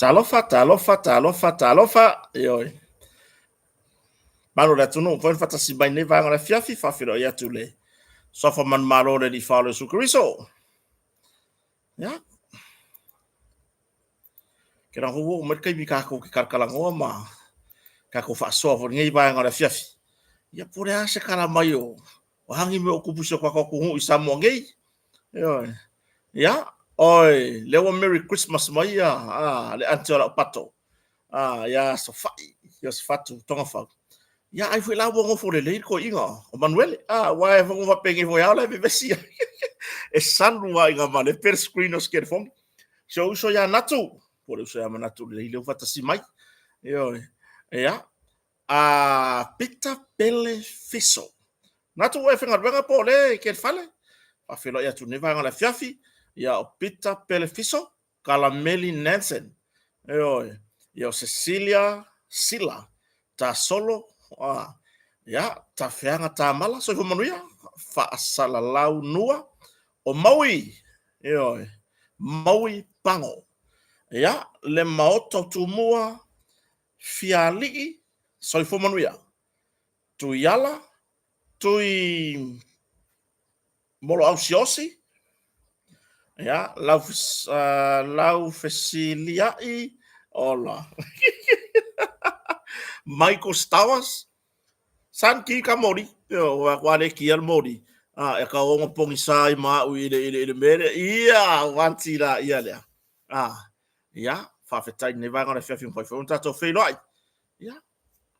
Talofa, talofa, talofa, talofa. Ioe. Malo le atunuu foi fatasi mai nei vaega o le afiafi, faafeiloai atu le Suafa Manumalo o le Alii Faaola Iesu Keriso. Ia. Ke rā hou mai le taimi kākou ke kalakalanoa ma kākou faasoa foi lenei vaega o le afiafi. Ia po o le a se tala mai o o hagi mea o tupu i si o tatou atunuu i Samoa nei. Ioe. Ia, oi, lea ua Merry Christmas mai ia le aunty o lau pato. Ia Sofai, Iosefatu Togafau. Ia, ai foi la ua nofo lelei le toeaina o Manuele. Aua e fono faapenei foi lava la e vevesi ai. E salu lava ina malepe le screen o se telefoni. Si ou uso ia Natu, po o le uso ia Manatu lelei lea ua faatasi mai. Ioe. Ia, a Pita Pele Fiso. Natu ua e faigaluega po o le ke fale? Faafeiloai atu nei vaega o le afiafi. Ia o Pita Pele Fiso, Kalameli Nansen. Ioe. Ia o Cecilia Sila, Tasolo, ia, Tafeaga Tamala, soifua manuia, Faasalalau Nua, o Maui, ioe, Maui Pago. Ia, le Maota o Tumua, Fialii, soifua manuia. Tuiala, Tui Moloausiosi, ia, lau, Laufesiliai, ola. Michael Stowers, San ki ka mori, ua kua le kia le mori, e ka ongo pongi sa i ma au i le, i le, i le mele, ia, wanti la ia lea. Ia, faafetai lenei vaega o le afiafi mafai foi ona tatou feiloai. Ia,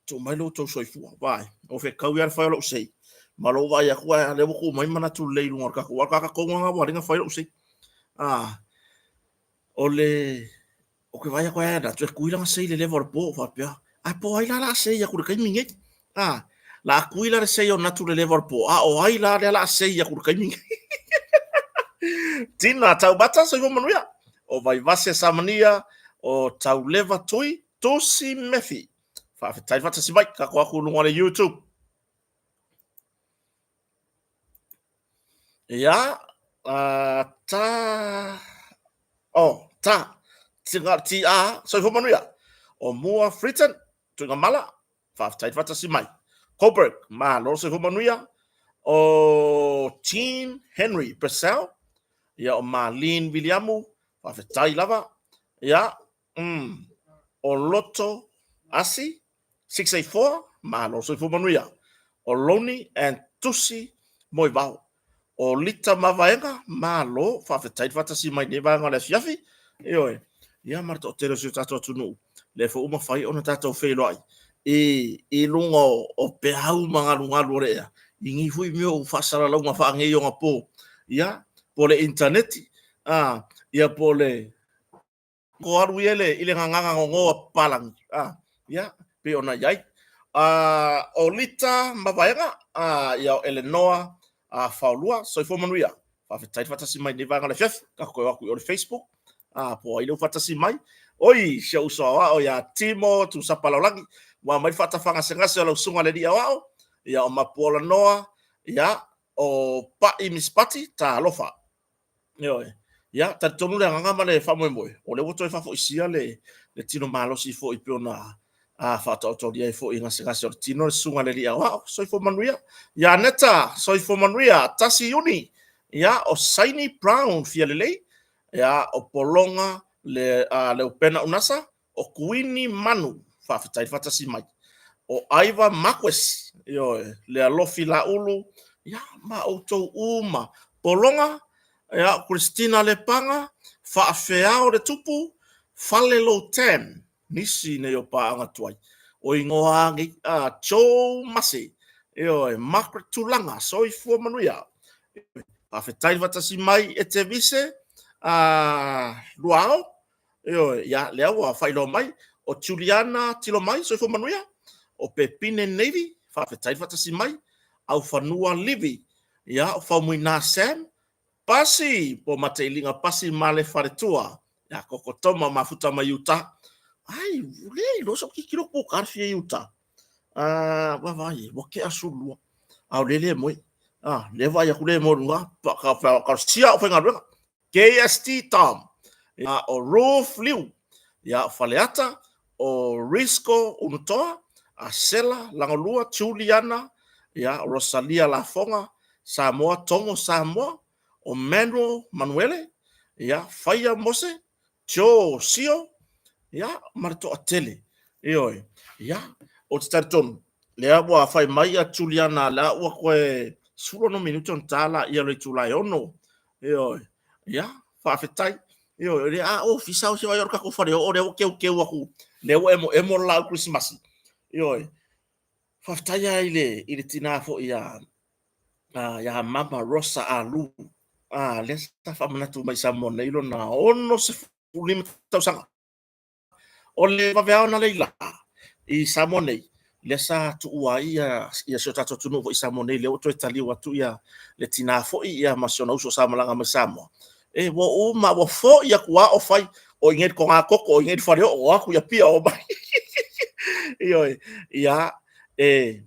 tuu mai lo outou soifua. Vai, o fekau ia le fai o lou sei. Ma lou vaai atu ai lea ua tuu mai manatu lelei i luga o le tatou ala. Kaka tonu lava ua alii na fai lou sei. O le o ke vaai atu ai na toe kui lana sei le leva o le po faapea. Ae po ai la la sei atu le taimi nei. La kui la le sei o natu le leva o le po. A o ai la lea la sei atu le taimi nei. Tina Taumata, soifua manuia. O Vaivase Samania, o Tauleva Tui, Tusi Mefi. Faafetai faatasi mai, tatou atu i luga o le YouTube. Ia, ta, oh, ta, tinga, TA, soifua manuia. O Mua Friton, Tuigamala, faafetai faatasi mai. Coburg, malo soifua manuia. O Jean Henry Purcell, ia o Marlene Viliamu, faafetai lava. Ia, o Loto Asi, 684, malo soifua manuia. O Loni and Tusi Moevao. O Lita Mavaega, malo, faafetai le faatasi mai nei vaega o le afiafi. Ioe, ia ma le toatele o si o tatou atunuu, lea foi ua mafai ona tatou feiloai i luga o peau ma galugalu o le ea, i nei foi mea o faasalalauga faaneionapo, ia, po o le initaneti, ia po o le Ko alu ia i le gagana nono a papalagi, ia, pei ona i ai. O Lita Mavaega, ia o Elenoa Faolua, soifua manuia. Faafetai le faatasi mai i lenei vaega o le afiafi. Tatou toe o atu i o le Facebook, po o ai lea ua faatasi mai. Oi, si ou uso aoao ia Timo Tusapa Laulagi, ua aumai le faatafagasegase o lau susuga i le alii aoao, ia o Mapuola Noa, ia o Pai Mispati, talofa. Ioe. Ia, talitonu le agaga ma le faamoemoe, o lea ua toe faafoisia le tino malosi foi pei ona faataotolia ai foi i gasegase o le tino le susuga i le alii aoao. Soifua manuia. Ia Aneta, soifua manuia. 1 Iuni, ia, o Saini Brown Fialelei, ia, o Pologa le, Leupena Unasa, o Kuini Manu, faafetai le faatasi mai, o Aiva Marquez, ioe, le Alofi Laulu, ia, ma outou uma, Pologa, ia, o Christina Lepaga, Faafeao le Tupu, Fale Lou Tam, nisi nei o paaga tuai, o igoa lava nei, Joe Mase, ioe, Margaret Tulaga, soifua manuia. Faafetai le faatasi mai e Tevise, Luao, Ioe, ia, lea ua faailoa mai, o Juliana Tilomai, soifua manuia, o Pepine Navy, faafetai le faatasi mai, Aufanua Livi, ia, o Faumuina Sam, Pasi, po o Mateiliga Pasi Male Faletua, ia, Koko Toma Mafuta mai Utah. Ai, le iloa sau tilotilo po o ka le fia i Utah. Vaavaai, ua tea 12. A o lea le moe. Lea vaai atu le moe luga, ka sia au faigaluega. KST Tom, o Ruth Liu. Ia, o Faleata, o Risco Unutoa, Asela Lagolua, Juliana, ia, Rosalia Lafoga, Samoa Togo Samoa, o Manuel Manuele, ia, Faia Mose, Joe Sio, ia, ma le toatele. Ioe, ia, ou te talitonu, lea ua fai mai ia Juliana, lea ua toe 16 minute ona ta laia o le itula e 6. Ioe, ia, faafetai. Ioe, o le a ofisa o se vai o le tatou faleoo lea ua keukeu atu, lea ua emoemo le laau kerisimasi. Ioe, faafetai lava i le tina foi ia ia Mama Rosa Alu, lea sa faamanatu mai i Samoa nei lona 65 tausaga. O le vaveao na leila i Samoa nei, lea sa tuua ai ia si o tatou atunuu foi i Samoa nei, lea ua toe taliu atu ia le tina foi ia ma si ona uso sa malaga mai Samoa. E ua uma, ua foi atu lava o fai, o i inei i le togatogo, o i inei i le faleoo, o atu i Apia, o mai. Ioe, ia, e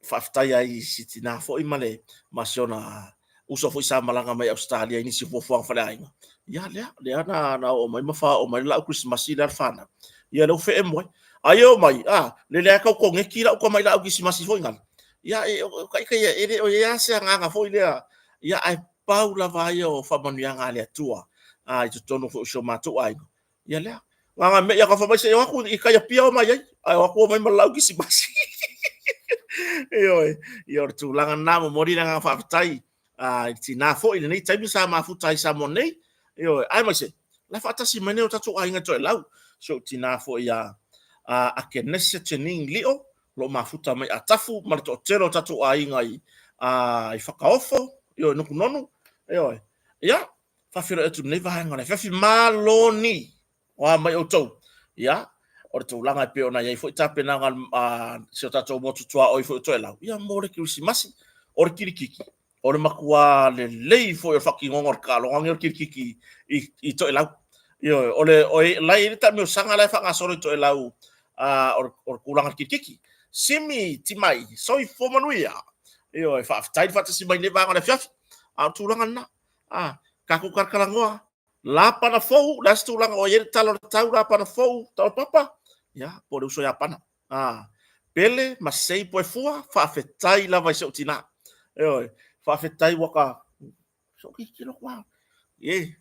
faafetai ai i si tina foi ma le ma si ona uso foi sa malaga mai Ausetalia i nisi o fuafuaga faaleaiga. Ia lea, lea na, na oo mai ma faaoo mai le laau Kerisimasi lea a le fanau. Ia lea ua feemu ai. Ai e omai, a, lele lava e tau koneti lau tamai laau Kerisimasi foi nale. Ia, e, o ta ita ia, e le o i ai lava se agaga foi lea, ia, ae pau lava ia o faamanuiaga a le Atua, a, i totonu foi o si o matou aiga. Ia lea. Na ona me'i atu fai mai se i o atu i tai Apia omai ai, ae o atu omai ma le laau kerisimasi. Ioe, ia o le tulaga lena, momoli le agaga faafetai i le tina foi i lenei taimi sa mafuta ai i Samoa nei. Ioe, aemaise la e faatasi mai nei o tatou aiga i Toelau, si ou tina foi ia Akenese Jeanine Lio, o lo o mafuta mai Atafu ma le toatele o tatou aiga i Fakaofo, ioe, Nukunonu, ioe. Ia, faafeiloai atu i lenei vaega o le afiafi. Malo ni! O a mai outou? Ia, o le tulaga e pei ona i ai foi tapenaga a si o tatou motu tuaoi foi o Toelau, ia mo le Kerisimasi, o le kilikiki, o le matua lelei foi o le faatinoga o le taaloga lenei o le kilikiki i Toelau. Ioe, o le, o la e i ai le taamiosaga la e faagasolo i Toelau, o le tulaga o le kilikiki. Simi Timai, soifua manuia. Ioe, faafetai le faatasi mai i lenei vaega o le afiafi. A o le tulaga lena, a, tatou talatalanoa, Lapana fou, o le a se tulaga o i ai le tala o le tau Lapana fou, Taulapapa? Ia, po o le uso ia Pana. A, Pele ma Sei Poefua, faafetai lava i si ou tina. Ioe, faafetai ua ta, so tilotilo atu lava. E,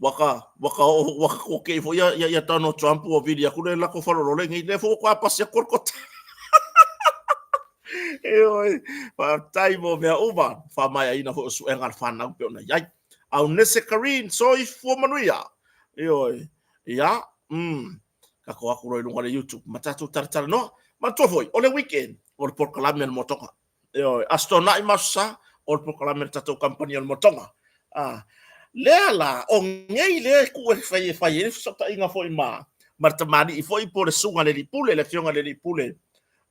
ua ta, ua ta oo, ua ta toatei foi ia, ia, ia Donald Trump ua vili atu le latou faleololo nei, lea foi ua toa pasi atu le kota. Ioe, faafetai mo mea uma, faamaeaina foi o suega a le fanau pei ona i ai. Aunese Kareen, soifua manuia. Ioe, ia, tatou atu loa i luga o le YouTube ma tatou talatalanoa. Manatua foi, o le weekend, o le polokalame a le Motoga. Ioe, Aso Toonai ma Aso Sa, o le polokalame a le tatou kamupani o le Motoga. Ah, lea la, o nei lea e tuu e fai e fai ai le fesootaiga foi ma ma le tamalii foi po o le susuga i le alii pule, le afioga i le alii pule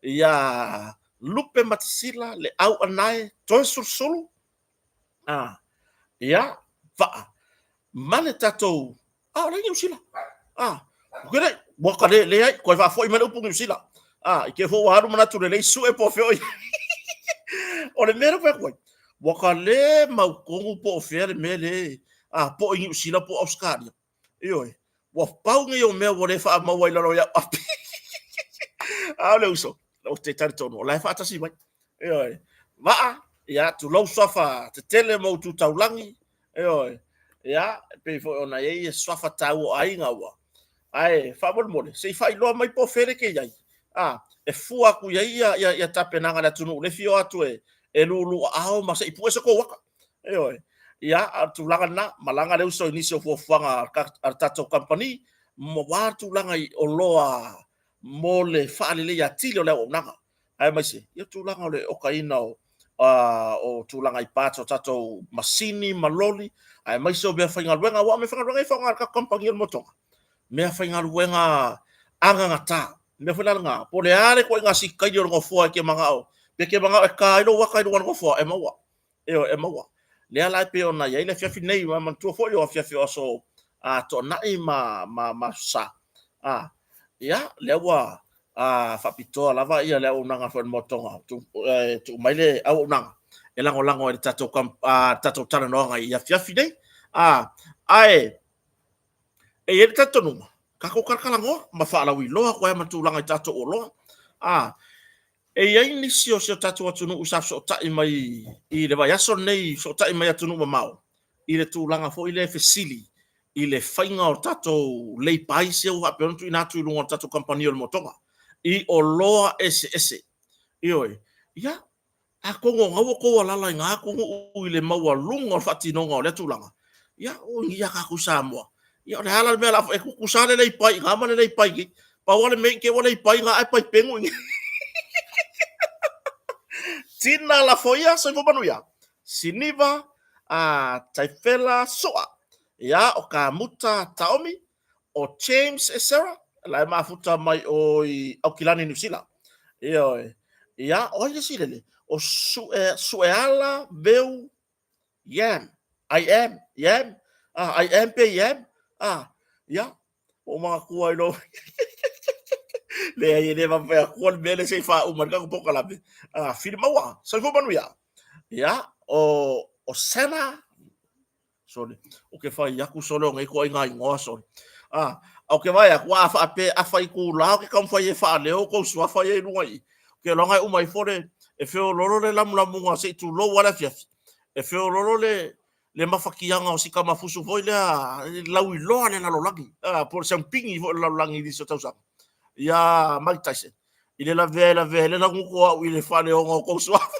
ia Lupe Matasila, le Auanae Toesulusulu, ah, ia, vaa, ma le tatou, ah, o la e i Niu Sila, ah, ke le, ua ka le, leai, koe faafoi mai le upu Niu Sila, ah, i te i foi ua alu manatu lelei sue po o fea o i ai. O le mea lea ua fai atu ai, ua ka le mautonu po o fea le mea le, ah, po o i Niu Sila po o Ausetalia. Ioe, ua pau nei o mea ua le faamaua i lalo o iau api. A o le uso, ou te talitonu, o la e faatasi mai. Ioe, vaa, ia, tulou suafa tetele ma ou tu taulagi, ioe, ia, e pei foi ona i ai suafa taua o aiga ua. Ae, faamolemole, se i faailoa mai po o fea le e te i ai. A, e fua atu i ai ia, ia, ia tapenaga a le atunuu le fia o atu e, e lulu aao ma se i pue se tou aka. Ioe. Ia, a o le tulaga lena, malaga le uso i nisi o fuafuaga a le tatou kamupani, aua le tulaga i oloa mo le faaleleia atili o le auaunaga, aemaise ia tulaga o le okaina o o tulaga i parts o tatou masini ma loli, aemaise o meafaigaluega, aua o meafaigaluega e faaaoga e le tatou kamupani o le motoga, meafaigaluega agagata, mea foi la lena, po o le a le ituaiga sikaili o le nofoa e te manao, pe te manao e ta ai lou ata i luga o le nofoa, e maua. Ioe, e maua. Lea la e pei ona i ai le afiafi nei, ua manatua foi o afiafi o aso Toonai ma, ma, ma Aso Sa. A, ia, lea ua faapitoa lava ia le auaunaga foi a le Motoga, e tuu mai le auaunaga e lagolago ai le tatou, tatou talanoaga i afiafi nei. A, ae, e i ai le talitonuga, Tatou talatalanoa ma faalauiloa atu ai ma tulaga i tatou oloa. A, e i ai nisi o si o tatou atunuu sa fesootai mai i le vaiaso lenei, fesootai mai atunuu mamao i le tulaga foi lea e fesili i le faiga o tatou lay-bys ia ua faapea ona tuuina atu i luga o le tatou kamupani o le Motoga i oloa eseese. Ioe. Ia, atonu o lena ua outou alaala i na atunuu i le maualuga o le faatinoga o lea tulaga, ia, oi ia tatou i Samoa, ia o le a la le mea o le a fai, e tutusa lava le layby i ina ma le layby i inei. Pau lava le mea i te i ua layby i ina ae paipenu i inei. Tina Lafoia, soifua manuia. Siniva Taifela Sua, ia, o Kamuta Taomi, o James Esera, la e mafuta mai o i Aukilani, Niu Sila. Ioe. Ia, o ai le isi lele? O Sueala Veu Yam. I am, Yam. Ah, I am pe Yam. Ah, ia, ua ou manatua ai loa. Leai, e le vave fai atua le mea lea se i faauma ai le tatou polokalame. Ah, Filimaua, soifua manuia. Ia, o Sena Sole, ou te fai atu sole o nei ituaiga igoa sole. Ah, a ou te vaai atu, a faapea a fai itulā ou te taumafai e faaleo tou suafa ia i luga i i, ou te iloa e uma ifo le, e feoloolo le lamulamuga se i tulou lava le afiafi, e feoloolo le, le mafatiaga o si tamafusu foi lea lauiloa le lalolagi, ah, po o le siamupini foi o le lalolagi i nisi o tausaga, ia Mike Tyson, i le lavea e lavea ai le laugutu o au i le faaleoga o tou suafa.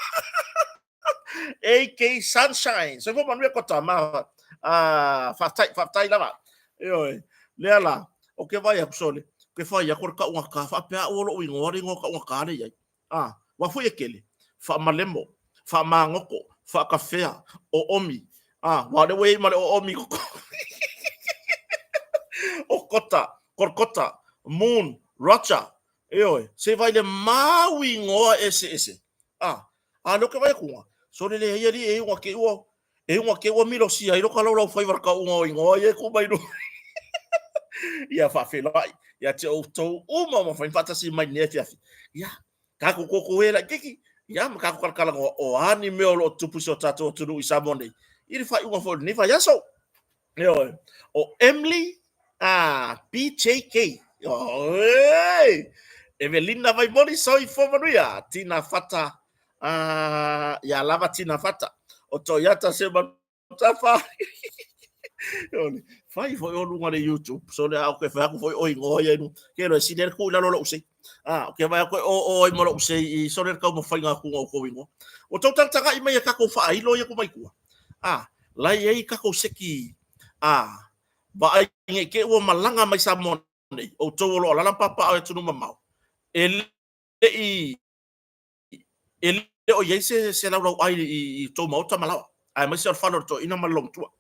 AK Sunshine. Soifua manuia Kota ma faafetai, faafetai lava. Ioe. Lea la, ou te vaai atu sole, ou te fai atu o le taugata faapea au o lou igoa le igoa taugata lea i ai. Ah, aua foi e tele, faamalemo, faamagoto, faakafea, oomi. Ah, aua o lea ua i ai ma le oomi i totonu. O Kota, Kolkota, Moon, Roger. Ioe, se i vaai le mau igoa eseese. Ah, a lea ou te vaai atu, sole leai alii e iuga te i ua, e iuga te i ua milosia ai loka laulaufaiva i le tauga o igoa ia e tuu mai luga. Ia faafeiloai ia te outou uma ua mafai ona faatasi mai i lenei afiafi. Ia, tatou toutou e laitiiti, ia ma tatou talatalanoa o a ni mea o lo o tutupu i si o tatou atunuu i Samoa nei, i le faaiuga foi o lenei vaiaso. Ioe, o Emily BJK. Oi! Evelina Vaimoli, soifua manuia. Tina Fata, ia lava Tina Fata. O Toyota Semanutafa. Fai foi o luga le YouTube. So le au ke fai aku foi o ingoa ia inu. Ke lo sile le ku i lalo lou sei. Ah, ke vai aku o o ai mo lou sei i so le kau mawhai ngā kunga o kou ingoa. O tau tagatagai mai e kakou whaailo ia ku mai kua. Ah, la e i kakou seki. Ah, vaai nei te i ua malaga mai Samoa nei, outou o lo o alaala ma papaaao i atunuu mamao, e le i e le o i ai se, se laulauai i, i tou maota ma laoa, aemaise o le fale o le toeaina ma le loumatua.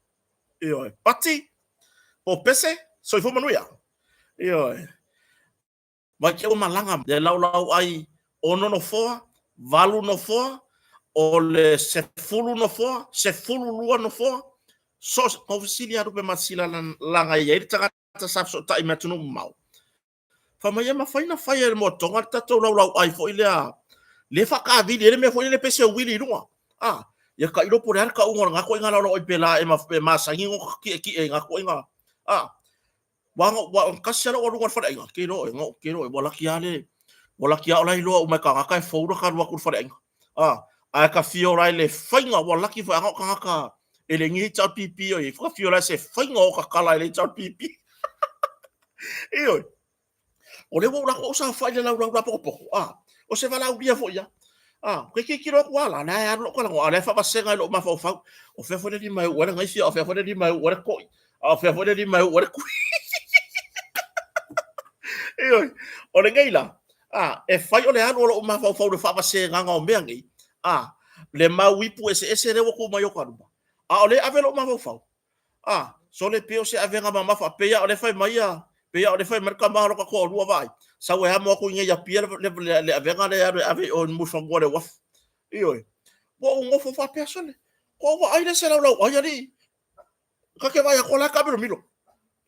Ioe. Pati, po Pese, soifua manuia. Ioe. Mai te ua malaga le laulauai 6 nofoa, 8 nofoa, o le 10 nofoa, 12 nofoa, so o se, na ou fesili lava Lupematasila leaga e i ai le tagata sa fesootai mai atunuu mamao, fai mai e mafai ona fai e le Moatoga le tatou laulauai foi lea, lea e faataavili ai le mea foi lele pei se uili i luga. A, ia tailo po o le a le tauga o lena ituaiga laulauai pe la e masani ona tietie i na ituaiga. A, Ua tasi lava lou aluga i le faleaiga, ke iloa oe, ke iloa oe, ua laki lava le, ua laki lava o la e iloa uma e tagata e fou lata alu atu i le faleaiga. Ae ta fia ola ai le faiga, ua laki foi, ana o tagata e le ni HRPP o i ai, ta fia ola ai se faiga o tatala e le HRPP. Ioe. O lea ua ou alu atu ou saofai i le laulau lapotopoto, a, o se valaaulia foi ia. A, ke tilotilo atu lava la, la e alu lau talanoa, a o lea e faavasega i lou mafaufau, o fea foi le lima e uu ai le gaifi, a o fea foi le lima e uu ai le to'i, a o fea foi le lima e uu ai le kui. Ioe, o lenei la, a, e fai o le alu o lou mafaufau i le faavasegaga o mea nei, a, le mau ipu eseese lea ua tuu mai i ota luma, a o lea e ave lou mafaufau, A, sole pei o se avega mamafa, pei lava o lea e fai mai a, pei lava o lea e fai mai le tama o lota toalua vaai, sau e amo atu i inei i Apia le, le, le avega lea e alu e ave i o i Mulifanua le uafu. Ioe. Ua ou nofo faapea sole, ua ou vaai lea se laulauai alii, ta te vaai atu o la e taamilomilo.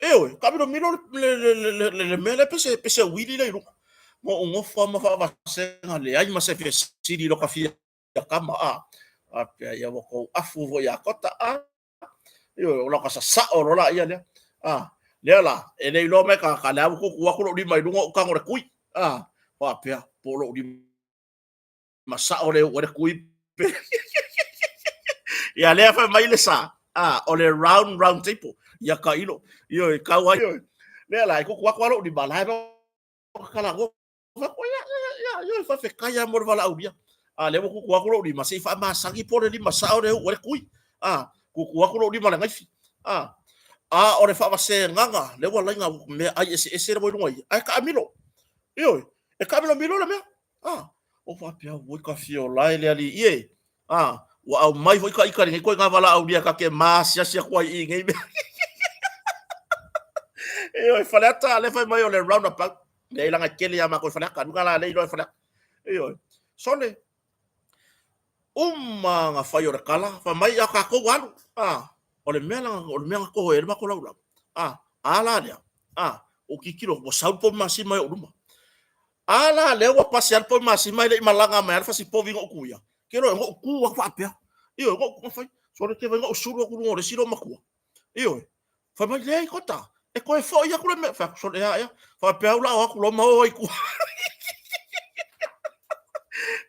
Ioe, taamilomilo le, le, le, le, le, le mea lea pei se, pei se uili lea i luga. Ma ou nofo lava ma faavasega, leai ma se fesili i lota fia tama, a, faapea, ia ua tou afu foi ia Kota, a. Ioe, o laka sasao loa laia lea. A, Lea la, e le iloa mai tagata, lea ua tuutuu atu lou lima i luga ou tago i le tui. A, faapea, po o lou lima sao lea e oo ai le tui pe. Ia lea fai mai le sa, a, o le round round table. Ia tailo, ioe, tau ai, ioe. Lea la, e tuutuu atu lava lou lima, la e talanoa. Ia, faafetai lava mo le valaaulia. A lea ua tuutuu atu lou lima, se i faamasani po o le lima sao lea e uu ai le tui. A, tuutuu atu lou lima i le naifi. A, a o le faavasegaga, lea ua laina meaai eseese lea ua i luga i i, ae taamilo. Ioe, e taamilomilo le mea. A, ua faapea, oi ka fiola e le alii e. A, ua aumai foi ta ita i lenei ituaiga valaaulia ta te maasiasi atu ai i nei mea. Ioe, Faleata, lea fai mai o le roundabout. Leai leaga e tele ia matou i Faleata, luga la lea iloa e Faleata. Ioe. Sole, uma na fai o le tala, fai mai a tatou alu. A, o le mea la, o le mea na toho ai le matou laulau. A, a la lea, a, ou tilotilo, ua sau le povi masima i ou luma. A la lea ua pasi lava le povi masima e le i malaga mai lava le fasipovi na ou tuia. Ke loa, na ou tu atu faapea. Ioe, na ou fai, sole te vai na ou sulu atu i luga o le isi loomatua. Ioe. Fai mai, leai Kota, e toe foi atu le mea. Fai atu, sole a ea. Faapea au la o atu loa ma o ai tua.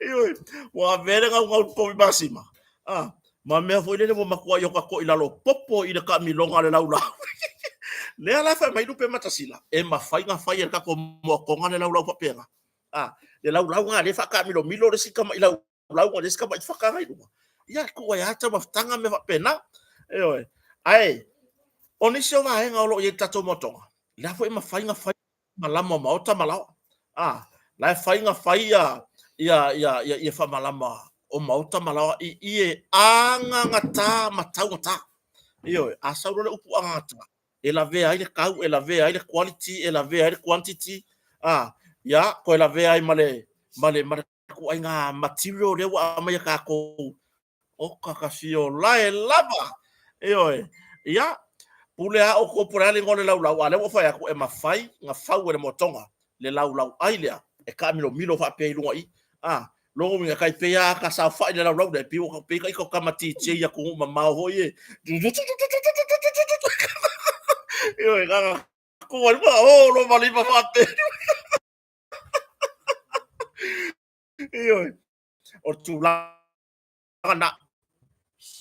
Ioe, ua avea le gaugau i povi masima. Ah, ma mea foi lele ua matuai o ta i lalo popo i le taamiloga o le laulau. Lea la fai mai lupe matasila, e mafai na fai e le tatou moatoga le laulau faapena. Ah, le laulau na lea faataamilomilo le isi tama'i lau lauga le isi tamai faka i luga. Ia, tuu ai lava taumafataga mea faapena. Ioe. Ae, o nisi o vaega o lo o i ai i le tatou moatoga, lea foi e mafai ona fai malama o maota ma laoa. A, la e fai ona fai ia, ia, ia, ia, ia faamalama o maota ma laoa i i e agagata ma taugata. Ioe, a sau loa le upu agagata, e lavea ai le tau, e lavea ai le quality, e lavea ai le quantity, a, ia, toe lavea ai ma le, ma le, ma le ituaiga material lea ua aumai e tatou, oka ka fiolae lava. Ioe. Ia, pule a outou po o le a le igoa o le laulau, a o lea ua ou fai atu, e mafai ona fau e le moatoga le laulau ai lea e taamilomilo faapea i luga i i. A, lona uiga, e tai pei lava a ta saofai i le laulau lea, e pei ua pei ita o tama DJ atunuu mamao foi e. Ioe, na ona tu ai ma o lo ma lima faapea. Ioe, o le tulaga na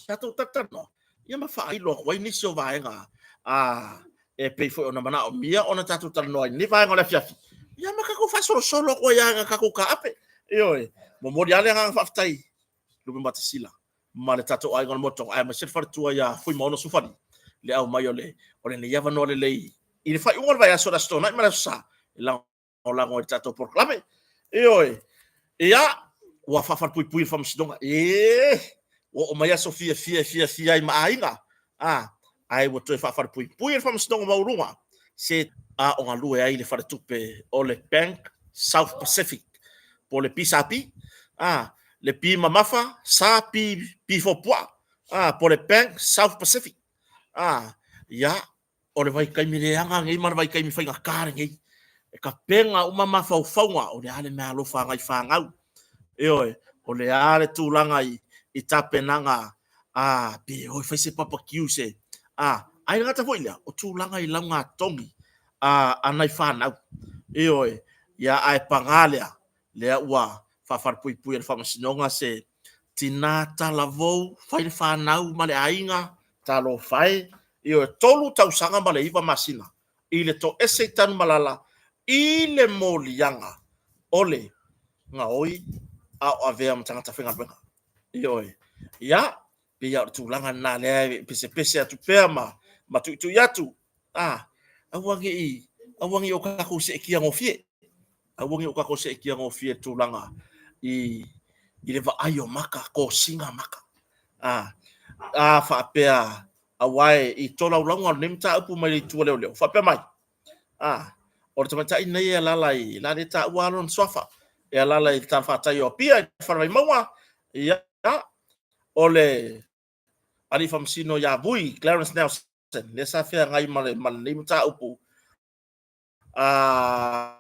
tatou talatalanoa ia ma faailo atu ai nisi o vaega a e pei foi ona manaomia ona tatou talanoa i lenei vaega o le afiafi, ia ma tatou faasolosolo atu ai lava i tatou taape. Ioe, momoli lava le agaga faafetai Lupematasila ma le tatou aiga o le Motoga, aemaise le faletua ia Fuimaono Sufali, le aumai o le o lenei avanoa lelei i le faaiuga o le vaiaso, le Aso Toonai ma le Aso Sa, e lagolago ai le tatou polokalame. Ioe, ia, ua faafalepuipui le faamasinoga. E, ua oo mai aso fiafia e fiafia ai ma aiga. A, ae ua toe faafalepuipui le faamasinoga maualuga se a o galue ai le faletupe o le Bank South Pacific po o le BSP. A, le B mamafa, sa P, P for puaa, a, po o le Bank South Pacific. A, ia, o le vaitaimi leaga lenei ma le vaitaimi faigata lenei, e tapena uma mafaufauga o le a le meaalofa a nai fanau. Ioe, o le a le tulaga i, i tapenaga a pe o e fai se barbecue se a ae le gata foi i lea, o tulaga i laugatogi a, a nai fanau. Ioe, ia ae paga lea, lea ua faafalepuipui e le Faamasinoga se tina talavou, fai le fanau ma le aiga, talofa e, ioe, 3 tausaga ma le 9 masina i le toese i Tanumalala i le moliaga o le gaoi a o avea ma tagata faigaluega. Ioe, ia, pei lava o le tulaga lena lea e pesepese atu pea ma, ma tuitui atu, a, aua ne i, aua ne i o tatou seetia gofie. Aua ne i o tatou seetia gofie i le tulaga i, i le vaai o maka, kosina maka. A, a faapea, aua e i tolaulauga o lenei mataupu mai le itu a leoleo, faapea mai, a, o le tamaitai lenei e alaala i, la le taua lava lona suafa, e alaala i le talafatai o Apia i le Fale Vaimauga, ia, o le alii faamasino ia Vui, Clarence Nelson, lea sa feagai ma, le, ma lenei mataupu a,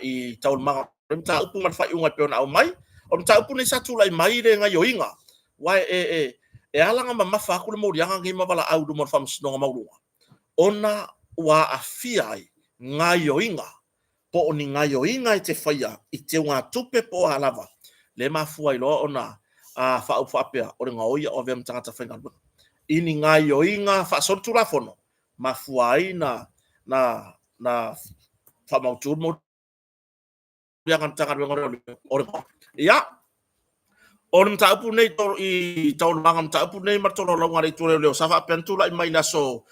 i taualumaga o le mataupu ma le faaiuga e pei ona aumai. O le mataupu lenei sa tulai mai le gaioiga, aua e, e, e ala ona mamafa atu le moliaga lenei ma valaau i luma o le Faamasinoga Maualuga, ona ua aafia ai gaoioiga po o ni gaoioiga e te faia i teugatupe po o a lava, lea e mafua ai loa ona faaupu faapea, o le gaoi o avea ma tagata faigaluega. I ni gaoioiga faasolitulafono, mafua ai na na faamautu le moliaga a le Matagaluega o Leoleo o le gaoi. Ia, o le mataupu nei i taualumaga o le mataupu nei ma le tolaulauga a le Itu o Leoleo sa faapea ona tulai mai i le aso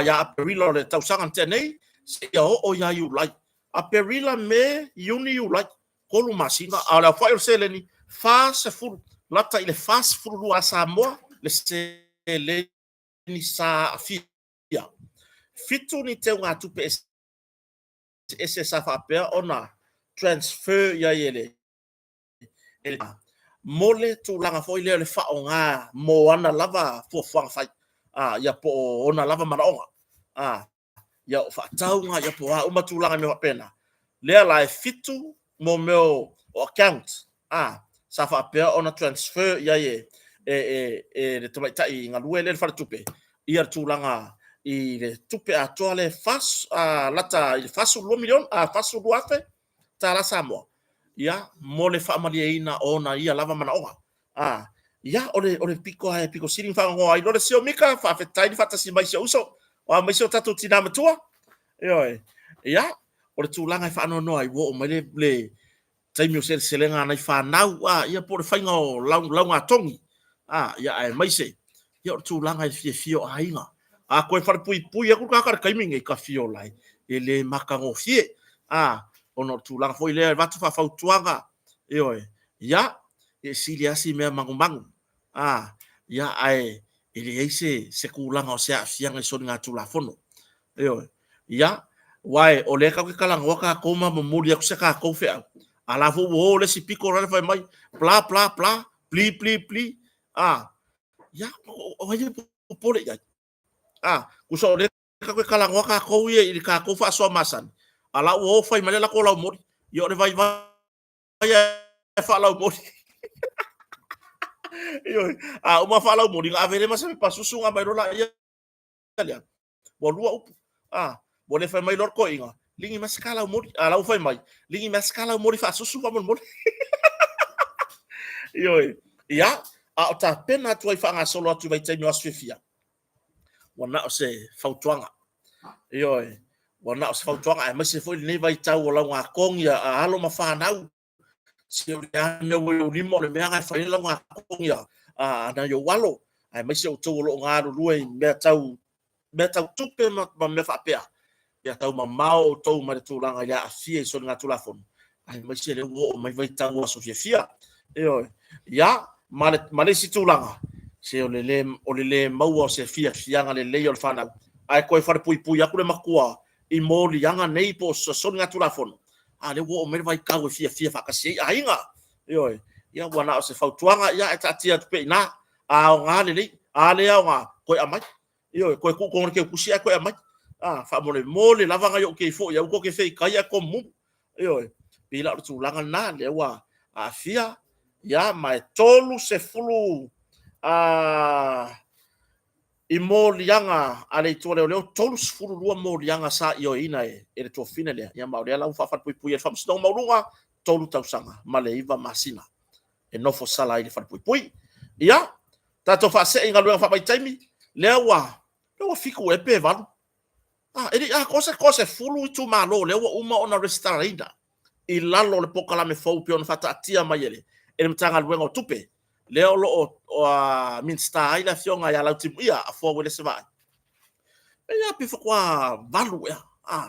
ia Aperila o le tausaga na tea nei seia oo ia Iulai. Aperila, Me, Iuni, Iulai, 3 masina, a o le aofai o le seleni 40, lata i le 42 a Samoa le seleni sa aafia. 7 ni teugatupe eseese sa faapea ona transfer i ai e le mo le tulaga foi lea o le faaaoga mo ana lava fuafuaga fai, ia po o ona lava manaoga, ia o faatauga, ia po o a uma tulaga mea faapena. Lea la e 7 mo mea o account sa faapea ona transfer i ai e le tamaitai galue lea i le faletupe ia le tulaga i le tupe atoa le lata i le 42 miliona, 42,000 tala Samoa, ia, mo le faamalieina o ona ia lava manaoga. Ia, o le pito lava e pito sili ona faanoanoa ai loa le sio Mika, faafetai le faatasi mai si ou uso, o a mai si o tatou tinã matua. Ioe, ia, o le tulaga e faanoanoa ai, ua oo mai le taimi o seleselega a nai fanau, ia po o le faiga o laugatogi, ia, aemaise, ia o le tulaga i le fiafia o aiga. A toe falepuipui atu le tagata i le taimi lenei, tafiola e, e le matagofie, ona o le tulaga foi lea e avatu faafautuaga, ioe, ia, e sili lava si mea manumanu, ia, ae e leai se tulaga o se aafiaga i soligatulafono. Ioe, ia, aua o lea tatou te talanoa tatou ma momoli atu se tatou feau, a o la foi ua o le isi pito la le fai mai, bla bla bla, pli pli pli, ia, o ai e popole i ai? Tusa o lea tatou te talanoa tatou ia i le tatou faasoa masani, a o la ua o fai mai le latou laumoli. Ia o le vaivai e faalaumoli. Ioe, a uma faalaumoli, ona ave lea ma se pepa susu ona aumai loa lea lea. Ua lua upu. Ua le fai mai loa le toeaina, ligi mai se ta laumoli. A o la ua fai mai, ligi mai se ta laumoli faasusu faamolemole. Ioe, ia, a o tapena atu ai faagasolo atu i vaitaimi o aso fiafia, ua na o se fautuaga. Ioe, ua na o se fautuaga, aemaise foi lenei vaitau o laugatogi a alo ma fanau. Se o le a le mea ua i ou lima, o le mea lena e fai ai laugatogi a nai ou alo, aemaise outou o lo o galulue i mea tau mea tau tupe ma mea faapea, ia tau mamao outou mai le tulaga i le aafia i soligatulafono, aemaise lea ua oo mai vaitau o aso fiafia. Ioe, ia, ma le isi tulaga, se o le le maua o se fiafiaga lelei o le fanau, ae toe falepuipui atu le matua i moliaga nei po o soligatulafono, a lea ua oo mai le vaitau e fiafia faatasi ai aiga. Ioe, ia ua na o se fautuaga, ia ae taatia atu pea i ina, a aoga lelei, a le aoga, toe aumai. Ioe, toe tuu tonu i le teutusi ae toe aumai. Faamolemole lava nai ou te foi au te feitai ae tomumu. Ioe, pei la o le tulaga lena, lea ua aafia, ia, ma e 30 i moliaga a le Itu o Leoleo, 32 moliaga sa ioeina e le tuafafine lea, ia ma o lea la ua faafalepupui e le Faamasinoga Maualuga, 3 tausaga ma le 9 masina e nofo sala ai i le falepuipui. Ia, tatou faasee i galuega faavaitaimi, lea ua, lea ua 7 ea pe 8. E le i atoa se 30 itumalo lea ua uma ona resitalaina i lalo o le polokalame fou pei ona faataatia mai e le Matagaluega o Tupe, lea o lo o Minisita ai le Afioga ia Lautimuia Afoa Uelese Vaai. Pei lava pe faatoa 8 ea,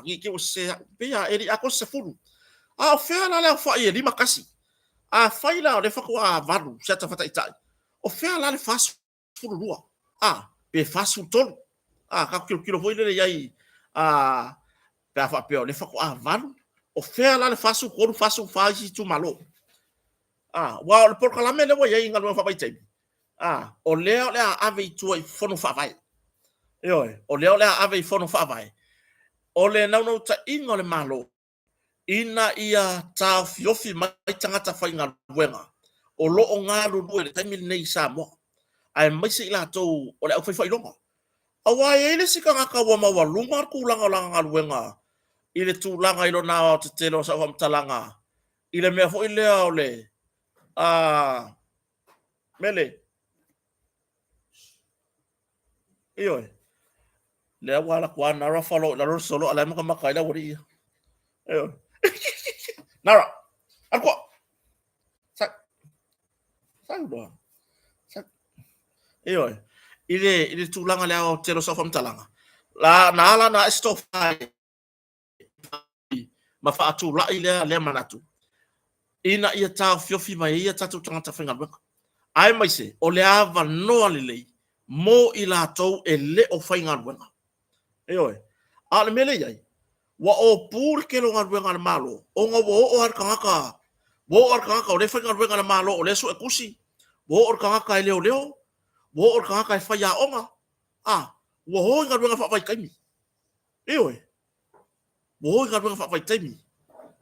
ne i te i ua sese au, pei lava e le i atoa se 10. A o fea la le aofai e 51? Afai la o lea faatoa 8 se ata faataitai, o fea la le 42? Pe 43? Tatou tilotilo foi lele i ai, pe a faapea o lea faatoa 8, o fea la le 43, 44 isi itumalo? Aua o le polokalame lea ua i ai i galuega faavaitaimi, o lea o le a ave i tua i fono faavae. Ioe, o lea o le a ave i fono faavae. O le naunautaiga o le Malo, ina ia taofiofi mai tagata faigaluega o lo o galulue i le taimi lenei i Samoa, aemaise i latou o le aufaifailoga. Aua e i ai le isi tagata ua maualuga le tulaga o lana galuega i le tulaga i lona aoaotetele o sau faamatalaga i le mea foi lea o le mele. Ioe. Lea ua alu atu lava Nara follow i lalo le solo a o la e matamata ai le aualii ia. Ioe. Nara, alu tua. Sau. Sau loa. Sau. Ioe. I le tulaga i le aoaotetele o sau faamatalaga, la, na ala ona ae se tofa ma faatulai lea manatu ina ia taofiofi mai ai ia tatou tagata faigaluega, aemaise o le avanoa lelei mo i latou e le o faigaluega. Ioe. A o le mea lea e i ai, ua opu le tele o galuega a le Malo, ona ua oo lava le tagata, ua oo lava le tagata o lea e faigaluega i le Malo, o lea e suetusi, ua oo le tagata e leoleo, ua oo le tagata e faiaoga, a, ua o i galuega faavaitaimi. Ioe. Ua o i galuega faavaitaimi.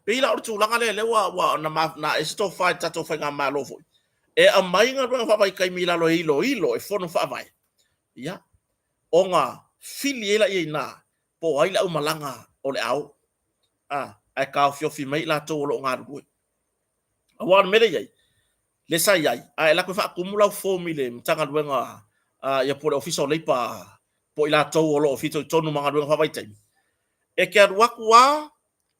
Pei la o le tulaga lea lea ua ua na na ae se tofa i le tatou faigamalo foi e aumai galuega faavaitaimi i lalo e iloilo e fono faavae, ia, ona fili ai lea i ina po o ai le aumalaga o le a o, a, ae taofiofi mai i latou o lo o galulue. Aua o le mea lea e i ai, lea sa i ai, a e alu atu e faatumu lau form i le Matagaluega ia po o le Ofisa o Leipa po o i latou o lo o fitoitonu ma galuega faavaitaimi, e te alu atu lava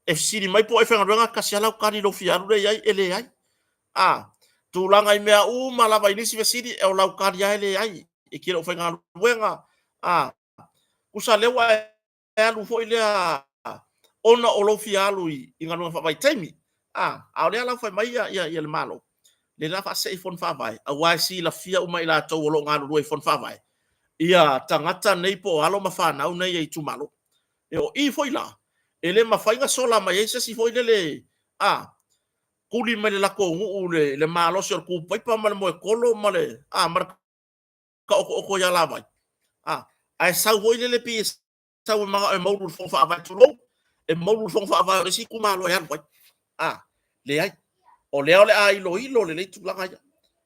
e fesili mai po o ai e faigaluega, e tasi lava lau tali i lou fia alu lea i ai, e leai. A, tulaga i mea uma lava i nisi fesili, o lau tali lava e leai, e te le o faigaluega. A, tusa lea ua e alu foi lea ona o lou fia alu i galuega faavaitaimi. A, a o lea la ua fai mai ia le Malo, lea la faasee i Fono Faavae, aua e silafia uma e i latou o lo o galulue i Fono Faavae, ia tagata nei po o alo ma fanau nei e itumalo. E o i foi la, e le mafai ona sola mai ai se isi foi lele, a, tuli mai le latou nuu le malosi o le tu paipa ma le moetolo ma le, a, ma le taotooto i alavai, a, ae sau foi lele pei e sau e manao e moulu i le Fono Faavae, tulou, e moulu i le Fono Faavae o le isi itumalo e alu ai. A, leai. O lea o le a iloilo lelei tulaga ia.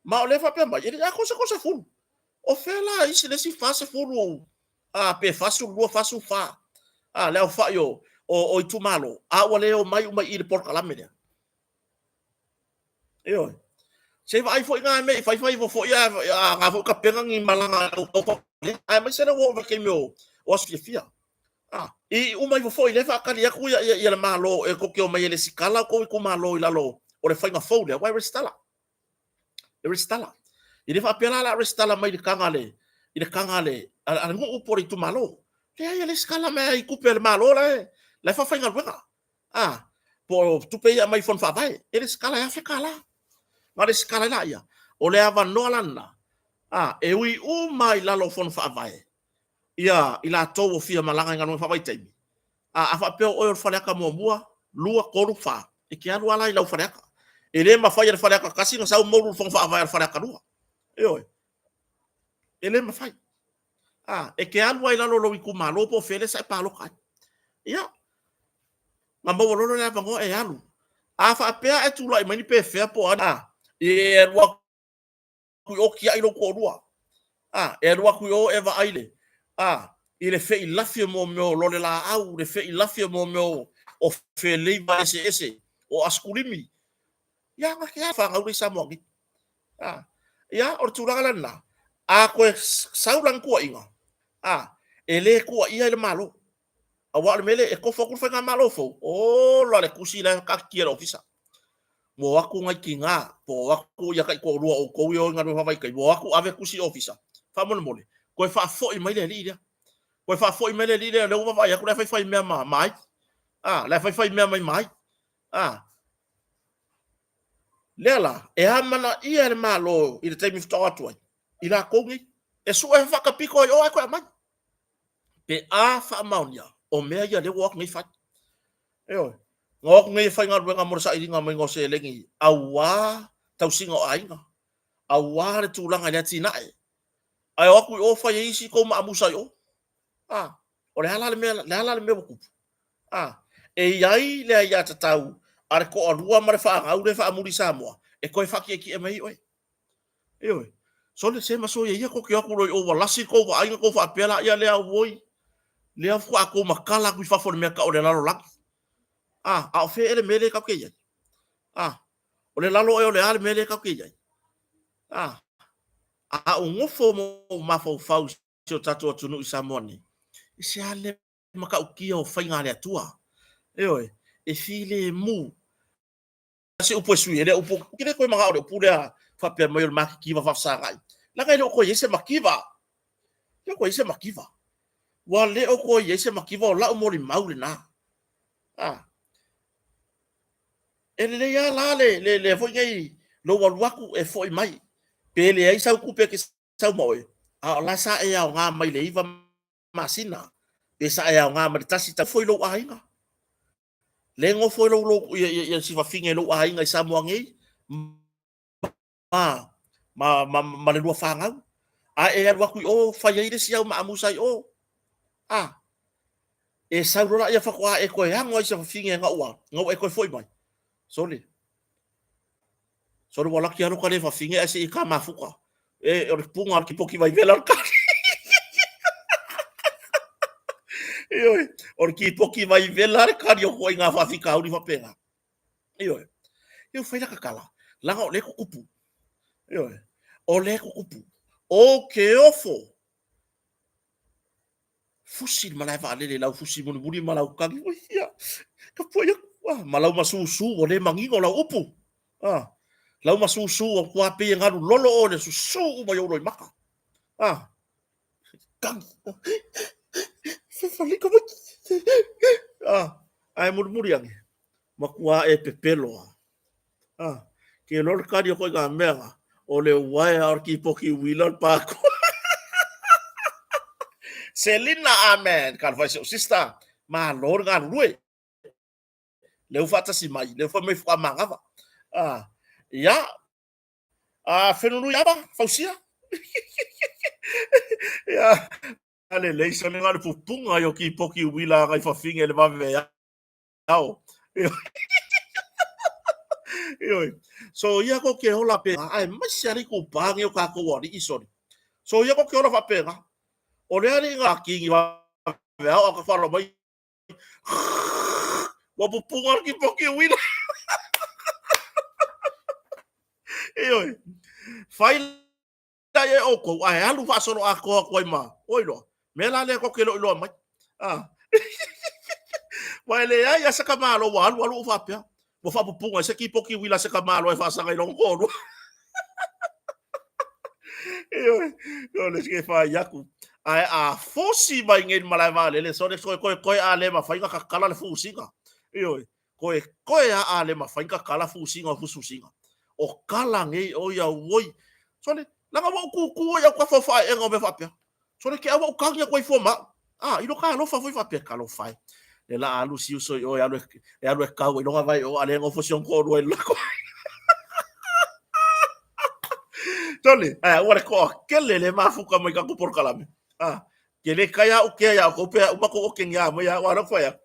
Ma o lea e faapea mai, e le i atoa se 30. O fea la isi le isi 40 a, pe 42, 44 a, le aofai o itumalo, a ua le omai uma i i le polokalame lea. Ioe. Se i vaai foi na mea i fai fai ifo foi a na foi tapena ni malaga aemaise lea ua oo mai taimi o aso fiafia. A, i uma ifo foi lea e faatali atu ia le Malo e tou te omai e lesitala outou itumalo i lalo o le faiga fou lea, aua e resitala. E resitala. E le faapea la o le a resitala mai i le taga a le, i le taga a le, a le nuu po o le itumalo. Leai, e resitala mai i tupe a le Malo la e, la e faafaigaluega. A, po o tupe ia e aumai i Fono Faavae, e resitala e $1,000. Na resitala ai laia. O le avanoa la lena, a, e ui uma lava i lalo o Fono Faavae ia i latou o fia malaga i galuega faavaitaimi. A, a faapea o oe o le faleata muamua, lua, tolu, fa, e te alu lava la i lau faleata. E le mafai e le faleata tasi ona sau moulu i le Fono Faavae a le faleata lua. Ioe. E le mafai. A, e te alu lava i lalo o lou itumalo po o fea lea sa e palota ai. Ia, na maua loa le avanoa e alu. A faapea e tulai mai ni pefea po o a, a, e alu atu i o tiai lou toalua. A, e alu atu i o e vaai le, a, i le feilafi o mea o lole laau, le feilafi o mea o feleiva eseese, o asikulimi. Ia, na te fanau lea i Samoa nei. A, ia, o le tulaga la lena, a toe sau la ni tuuaiga, a, e le tuuaia ai le Malo. Aua o le mea lea, e tofu atu le faigamalo fou, ola le tusi la e taatitia i le ofisa. Ua o atu nai tina, po o atu ia taitoalua o outou ia o i galuega faavaitaimi, ua o atu ave tusi i ofisa, faamolemole, toe faafoi mai le alii lea. Toe faafoi mai le alii lea, o lea ua vaavaai atu la e faifai mea ma ai. A, la e faifai mea mai ma ai. A, lea la, e amanaia e le Malo i le taimi faatoa o atu ai, i latou nei, e sue faatapito ai o ae toe aumai. Pe a faamaonia, o mea ia lea ua o atu nei fai. Ioe. Na o atu nei e faigaluega mo le sailiga maiga o seleni aua tausiga o aiga, aua le tulaga i le atinae. Ae o atu i o fai ai isi tou maamusa i o. A, o le a la le mea, le a la le mea ua tupu? A, e i ai le aiatatau a le toalua ma le fanau lea e faamuli i Samoa e toe faatietie mai ai oe. Ioe. Sole se ma soia ia ko ke aku loi o ua lasi kou vaaiga kou faapea la ia lea auoi lea faatoa kou matala atu i fafo i le mea tau o le lalolagi. A, a o fea ea le mea lea tatou te i ai? A, o le lalo ea o le a le mea lea tatou te i ai? A, a ou nofo ma ou mafaufau i si o tatou atunuu i Samoa nei, e se a le matautia o faiga a le Atua. Ioe, e filemu. Se upu e sui ai lea upu, ou te le toe manao i le upu lea faapea mai o le matitiva faafesagai. Leaga e le o toe i ai se mativa. E le o toe i ai se mativa. Ua le o toe i ai se mativa, o lau molimau lena. A. E lelei lava la le, le, le foi nei lou alu atu e foi mai. Pe leai sau tupe e te sau ma oe, a o la sa e aoga mai le 9 masina, pe sa e aoga mai le tasi tau foi lou aiga. Le nofo i lou, lou ia, ia, ia si fafine i lou aiga i Samoa nei, ma, ma, ma, ma le lua fanau. A e alu atu i o, fai ai le isi au maamusa i o. A, e sau loa ia faatoa e toe ano ai se fafine na ua, na ua e toe foi mai. Sole. Sole ua laki alo ka le fafine ae se i ka mafuta. E, o le puga o le kipoki vaivela o le kali. Ioe, o le kipoki vaivela le kali o koe i ngā faafitauli faapena. Ioe, io fai la kakala, laga o le kukupu. Ioe, o le kukupu. O ke ofo, fusi le malae vaalele i lau fusi mulimuli ma lau kagi. Ui, ia, ka puai aku, ah, ma lau masusu, ua le manino lau upu. Ah, lau masusu, ua matua pei e galu lolo oe le susu uma i ou loimata. Ah, kagi. Fefalika mai. Ah, ae mulimuli ane, matua e pepelo lava. Ah, ke iloa le kali o koe ngā mea ngā, o le uaea o le kipoki uila o le pākua. Selina, amen. Talofa i si ou sister. Malo le galulue. Lea ua faatasi mai, lea ua fai mai faatoa manava. Ah, ia, ah, Fenului ava, Fausia. Ia, a lelei sole ngā le pupunga i o kipoki uila ngai fafine le vave ao. Ioe. So ia ko ke ola pe ae mai se ali ku pa ngi o ka ko ali i sori. So ia ko ke ola fa pega. O le ali nga kingi wa ve ao ka whalo mai. Wa pupunga ki poki uila. Ioe. Whai la e oukou, ae alu faasolo atoa atu ai ma, oi loa, mea la lea tou te iloiloa mai. Ah. Ua e leai a se tamālo ua alu alu ou faapea, ua faapupuga ai se kipoki uila a se tamālo e faasaga i lona toalua. Ioe, o le ke whai aku. Ae a fosi mai nei le malae vaalele, sole koe koe koe a le mawhai nga kakala le fusiga. Ioe, Koe koe a a le mawhai ka kala fusiga o fususiga. O kala nei o ia uoi. Sole, langa ua ou kūkū ai au kafa o whae'ega o mea faapea. Sole, ke au ua ou kagi atu ai fua ma au. A, i lo ka alofa foi faapea, talofa e. Le la alu si uso i o e alu e, e alu e kau i longa vai o a le ngofo si onko olua i lako. Sole, ae ua le koa kele le mafuka mai ka ku polokalame. A, Ke le kai a o kea ia kou pea uma kou oke ngia mai a wara whaia.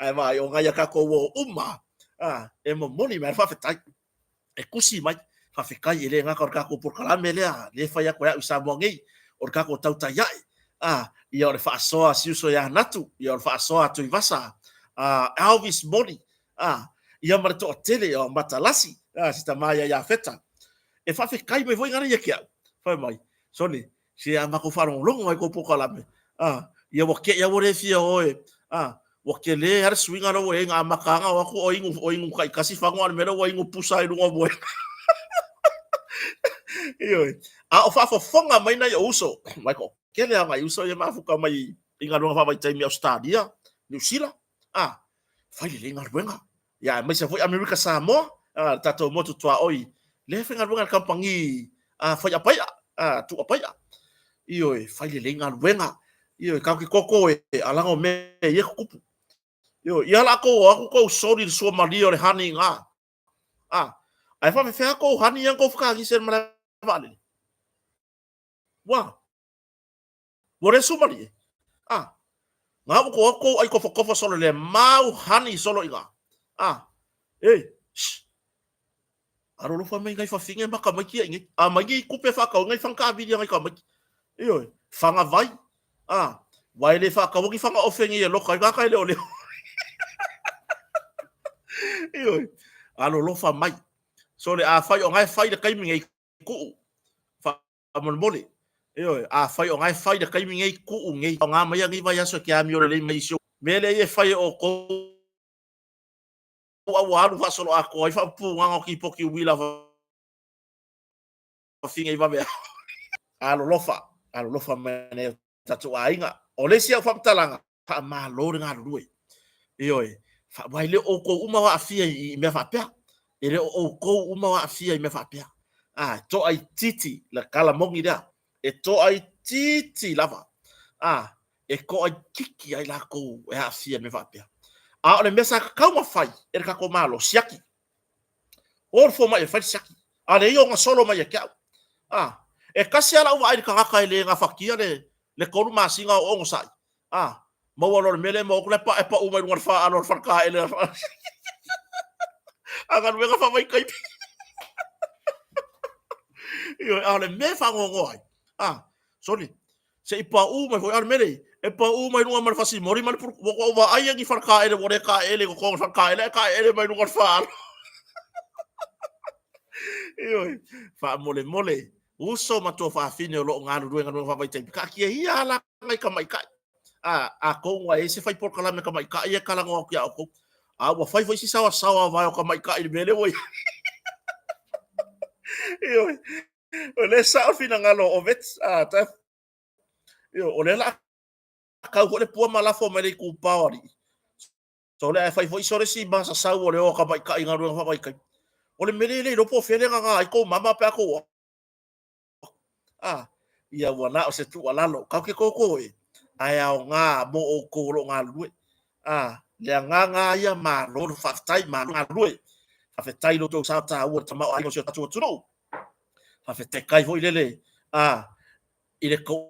Ai vai o ngai ka kou o uma. A, e momoli mai whawhetai. E kusi mai whawhekai e le ngaka o le kākou polokalame lea, le whai aku e au i Samoa nei, o le kākou tautai ae. A, ia o le whaasoa si uso ia Natu, ia o le whaasoa a Tuivasa, a Elvis Moli, a, ia ma le toatele o Matalasi, a, si tama ia Iafeta. E whawhekai mai foi ngana ia ki au. Whai mai, sole, Se a makou faalogologo ai kou polokalame, a, ia ua keʻi a ua le fia oe, a, ua kele a le suiga la ua i ai nga amataga o aku o inu, o inu taitasi fagoa le mea lea ua inu pusa ai luga o moena. Ioe. A o faafofoga mai nai ou uso, mai ko kele a nai uso ia mafuka mai i galuega faavaitaimi i Ausetalia, Niu Sila, a, fai lelei galuega. Ia, aemaise foi Amerika Samoa, a, le tatou motu tuaoi, lea e faigaluega i le kamupani a, faiapai'a, a, tuuapai'a. Ioe, fai lelei galuega. Ioe, tatou te koko e, a laga o mea ia e tutupu. Ioe, ia la tou o atu tou soli i le suamalie o le honey i ina. A, ae faapefea tou honey ia na tou fekagise i le malae vaalele? Ua. Ua le sumalie. A. Nga ua kou kou ai kofokofo solo le mau honey solo i nga. A. Ei. Shh. Alolofa mai ngai fafine ma tamaiti ia i nei. A mai nei tupe faatau ai ngai faga taavili a ngai tamaiti. Ioe, faga vai. A, aua e le faataua ni faga ofe nei e loka ai tagata e leoleo. Ioe, alolofa mai. Sole, afai o na e fai i le taimi nei, tuu. Faamolemole. Ioe, afai o na e fai i le taimi nei, tuu nei. Faaaoga maia nei vaiaso e te amio lelei mai i si ou mea lea e fai e outou a ua alu faasoloatoa ai faapupugaga o tipoti uila fafine i vaveao. Alolofa, alolofa mai nai o tatou aiga. O le isi au faamatalaga, faamalo le galulue. Ioe, aua e le o outou uma o aafia i mea faapea. E le o outou uma o aafia i mea faapea. A, e toaitiiti le tala moni lea. E toaitiiti lava. A, e toaitiiti ai latou e aafia i mea faapea. A o le mea sa tatau ona fai e le tatou Malo, siaki. O le fomai e fai le siaki. A leai ona solo mai ia te au. A, e tasi lava lau vaai i le tagata e le gafatia le 3 masina o onosai. A, maua loa le mea lea e maua atu la e e pau mai luga o le faalo o le faletaele a galuega faavaitaimi. Ioe, a o le mea e faanoanoa ai, a, sole, se i pau mai foi, a o le mea lea e pau mai luga ma le fasimoli ma le pulu, ua ou vaai i ni faletaele ua le taeele i totonu o le faletaele ae taeele mai luga o le faalo. Ioe, faamolemole, uso ma tuafafine o lo o galulue i galuega faavaitaimi, taatia ia ala nai tamaitai. A, atonu ua i ai se fai polokalame tamaitai ia e talanoa atu ia outou. A ua fai foi si saoasaoa vae o tamaitai i le mea lea ua i ai. Ioe, o lea e sao le finagalo o Ovets, a, ta, ioe, o lea o le a kau foi le pua ma lafo mai le itupa o alii. Sole ae fai foi sole si masasau o le o a tamaitai i galuega faavaitaimi. O le mea lea e le iloa po o fea le gaga ai tou mama pe a tou o atu. A, ia ua na o se tuualalo, tatou te toto e, ae aoga mo outou o lo o galulue. A, le agaga lava ia, malo le faafetai, malo galulue. Faafetai i lo outou sao taua i le tamaoaiga o si o tatou atunuu. Faafetai foi lele, a, i le tou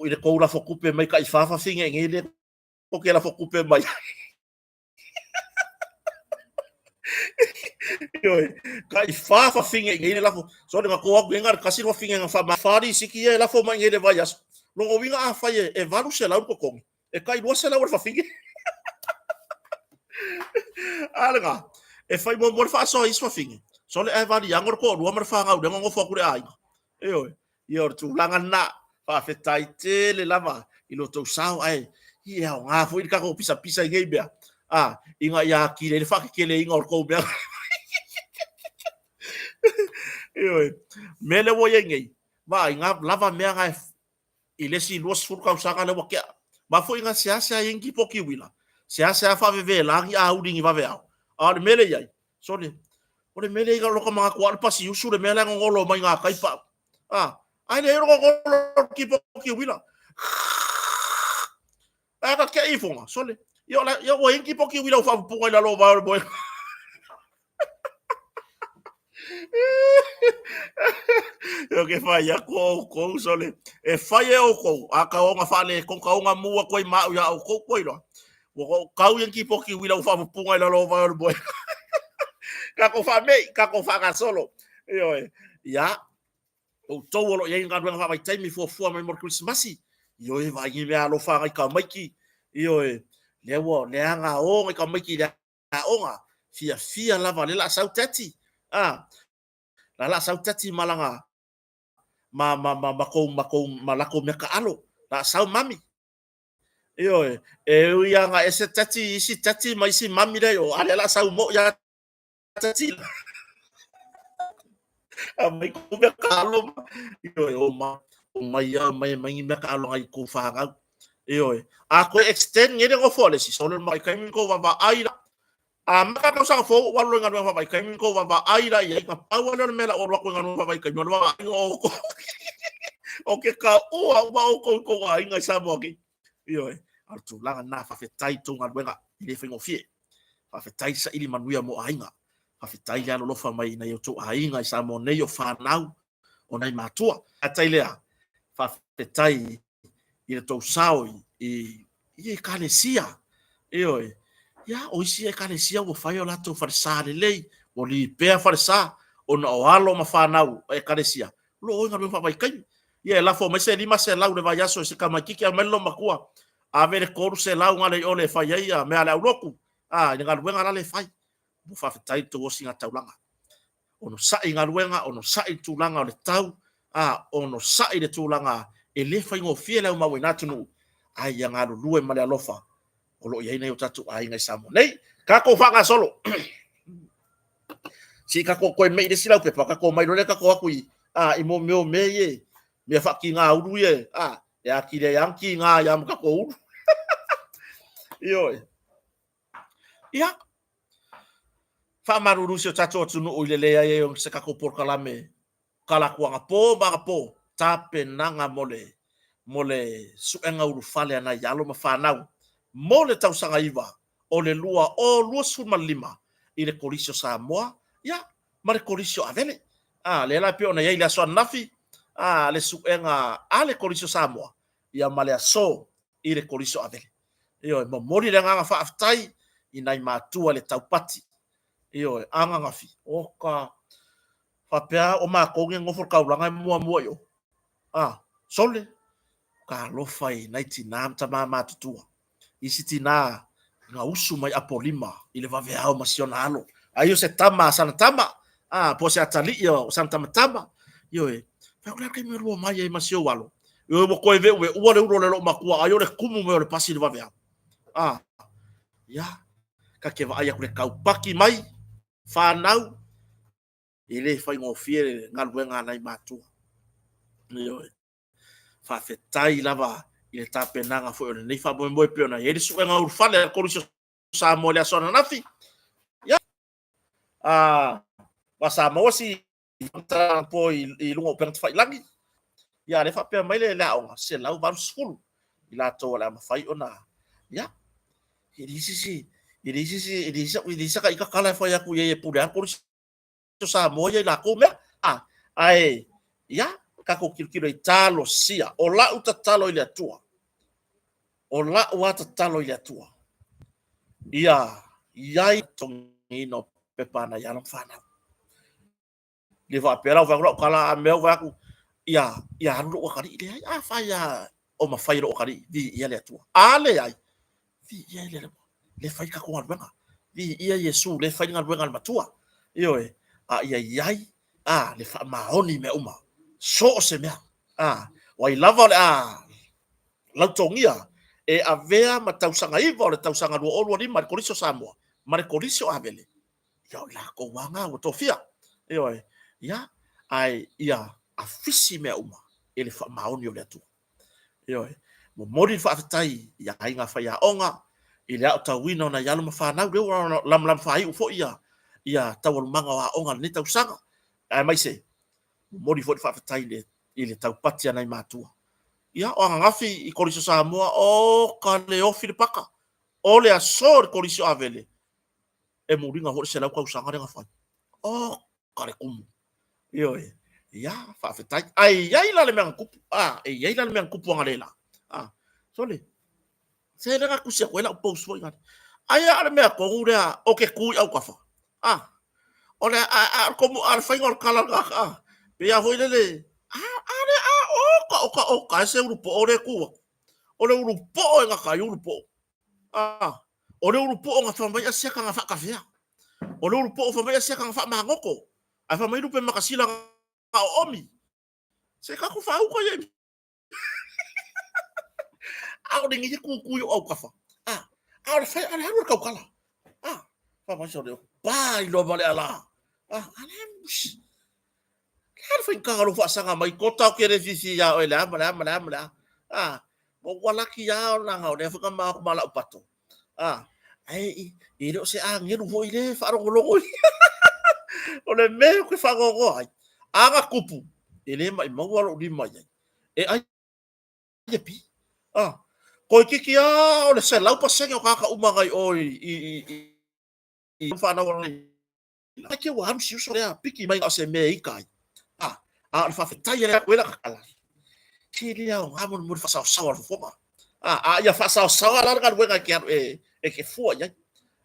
i le tou lafo tupe mai tai fa fafine i nei le tou te lafo tupe mai. Ioe, tai fa fafine i nei le lafo. Sole na tou atu nei na o le tasi le fafine na faama fa lisiti ia e lafo mai nei le vaiaso. Lona uiga afai e 800 le totogi, e tai 200 le fafine. A lena, e fai muamua le faasoa i isi fafine. Sole ae valiago le toalua ma le fanau lea na nofo atu i le aiga. Ioe, ia o le tulaga lena. Faafetai tele lava i lo outou sao, ae e aoga foi le tatou pisapisa i nei mea, a, ina ia atili ai le faateteleina o le tou mea. Ioe, mea lea ua i ai nei, vaai, na lava mea na i le isi 20 tausaga lea ua tea. Ma foi na seasea i ai ni tipoti uila, seasea faavevela ni auli ni vaveao. A o le mea lea i ai, sole, o le mea lea i lota manatu lava o le pasiusu le mea la e gogolo mai gatai pau. A, ae leai o le gogolo o le tipoti uila. Ae ka tea ifoga, sole, ia, ia ua i ai ni tipoti uila ua faapupuga i lalo o vae o le moega. Io ke fai atu o outou, sole, e fai e outou, a ka ona faaletonu, ka ona mu atu ai ma au iā outou, ua iloa. Ua ou kau i tipoti uila ua faapupuga i lalo o vae o le moega. Tatou faamei, tatou faagasolo. Ioe. Ia, outou o lo o i ai galuega faavaitaimi fuafua mai mo le Kerisimasi, ioe, vaai ni mea alofa nai tamaiti, ioe, lea ua leaga o nai tamaiti i le aoga, fiafia lava, lea la a sau Tati, a, la la a sau Tati ma lana, ma, ma, ma, ma kou, ma kou, ma lakou mea taalo, la a sau mami. Ioe, e ui lava na ese Tati, isi Tati ma isi mami lea i o, a lea la a sau moi lava Tati. Aumai kou mea taalo, ioe, o mai, o mai lava, mai, mai ni mea taalo nai kou fanau. Ioe. A toe extend nei le nofo a le isi, sole mai taimi kou vaavaai la. A maka tausaga fou ua alu loa i galuega faavaitaimi kou vaavaai la i ai, na pau lava lea o le mea la ua alu atu i galuega faavaitaimi, o le vaavaaiga o outou. O ke kaua uma outou i tou aiga i Samoa nei. Ioe. A o le tulaga lena, faafetai i tou galuega, e le faigofie. Faafetai saili manuia mo aiga. Faafetai le alolofa mai i nai outou aiga i Samoa nei, o fanau, o nai matua. Faafetai lea, faafetai i le tou sao i, i, i ekalesia. Ioe. Ia, o isi ekalesia ua fai o latou falesa lelei, ua lipea falesa, ona o alo ma fanau o ekalesia, o lo o o i galuega faavaitaimi. Ia, e lafo mai se 500 i le vaiaso i se tamaitiiti, aumai le loomatua, ave le 300 gale i o le fai ai ia mea a le aulotu, a, i le galuega la le fai. Ua faafetai i le tou osiga taulaga. Onosai i galuega, onosai i le tulaga o le tau, a, onosai i le tulaga e le faigofie le aumau ai i na atunuu, ae ia galulue ma le alofa o lo o i ai nai o tatou aiga i Samoa nei. Tatou faagasolo. Se i tatou toe mei i le isi laupepa, tatou omai loa lea tatou o atu i, a, i mea o mea ia, mea faatiga ulu ia, a, e atili ai lava ona tiga ai lava ma tatou ulu. Ioe. Ia, faamalulu i si o tatou atunuu i le leai ai o se tatou polokalame tala atu anapo ma anapo, tapenaga mo le mo le suega ulufale a nai alo ma fanau mo le tausaga 9 o le 2025 i le Kolisi o Samoa, ia, ma le Kolisi o Avele. A, lea la e pei ona i ai i le aso ananafi, a, le suega a le Kolisi o Samoa, ia ma le aso i le Kolisi o Avele. Ioe, momoli le agaga faafetai i nai matua le taupati. Ioe, ananafi, oka, faapea o matou nei e nofo i le taulaga e muamua i o. A, sole, talofa i nai tina ma tama matutua. Isi tina na usu mai Apolima i le vaveao ma si ona alo. Ai o se tama a sana tama, a, po o se atalii o sana tamatama. Ioe, fai atu le a le taimi e lua mai ai ma si ou alo. Ioe, ua toe ve'uve'ua le ulu o le loomatua, ai o le tumu mai o le pasi i le vaveao. A, ia, ta te vaai atu i le taupaki mai, fanau, e le faigofie le galuega a nai matua. Ioe. Faafetai lava i le tapenaga foi o lenei faamoemoe pei ona i ai le suega ulufale a le Kolisi o Samoa i le aso ananafi. Ia, a, sa maua si po i luga o upega tafailagi. Ia, lea faapea mai le aoga, 180 i latou o le a mafai ona, ia, e leai se isi, e leai se isi, e leai sa ita tala e fai atu i ai e pule lava le Kolisi o Samoa ia i latou mea. Ae, ia, tatou tilotilo i talosia. O lau tatalo i le Atua, o lau lava tatalo i le Atua, ia i ai totogiina o pepa a nai alo ma fanau. Le faapea la ua fai atu lau tala a mea ua fai atu, ia, ia alu lou atalii. Leai, afai lava o mafai e lou atalii, viia le Atua. A leai, viia le Atua, le fai le tatou galuega. Viia Iesu, le fai le galuega a le Matua. Ioe, a ia i ai a le faamaoni i mea uma, so o se mea. A, o ai lava o le a lautogia e avea ma tausaga 9 o le tausaga 2025 i le Kolisi o Samoa ma le Kolisi o Avele, ia o i latou lava na ua tofia. Ioe, ia, ae ia afisi mea uma i le faamaoni o le Atua. Ioe, momoli le faafetai i aiga faiaoga i le aotauina o nai alo ma fanau, lea ua lamalama faaiu foi ia, ia taualumaga o aoga i lenei tausaga, aemaise momoli foi le faafetai i le, i le taupati a nai matua. Ia, o ananafi i Kolisi o Samoa, o ka le ofi le paka, o le aso i le Kolisi o Avele, e muliga foi le 100 tausaga lea na fai. O ka le kumu. Ioe. Ia, faafetai. Ae i ai la le mea na tupu. A, e i ai la le mea na tupu analeila. A, sole, se lea na tusi atu ai lau post foi ngale. Aia o le mea tonu lea o ke tu i autafa. A, o le, a, a, o le komu, a le faiga o le tala lena, a, pei a foi lele, a, a le, a, o ka, o ka, o ka e se ulupo'o le tu atu. O le ulupo'o e gata ai ulupo'o. A, o le ulupo'o na fai mai asiata na faatafea. O le ulupo'o fai mai asiata na faamagoto. Ae fai mai lupe makasila na oomi. Se tatou faauka ia. A o lenei e tutu i o autafa. A, a o le fai, a o le alu o le tautala. A, fai mai sole, pa i loa ma le ala. A, a le, le a le faigata lou faasaga mai, kota ou te le fiafia iā oe le a ma le a ma le a ma le a. A, ua laki lava ona o lea foi na ma o atu ma lau pato. A, ae e le o se agelu foi le faalogologo i. O le mea ou te faanoanoa ai, a na tupu, e le maumau lou lima i ai. E ai e pi. A, toeitiiti lava o le 100% o tagata uma na i o i, i, i, i fanau a Ai ke ua alu si uso lea piki mai o se mea e ita ai. A, a o le faafetai a le la kala. Se le aoga mo le faasaosao a le fofoga. A, a ia faasaosao la le galuega e ke alu e, e ke fua i ai.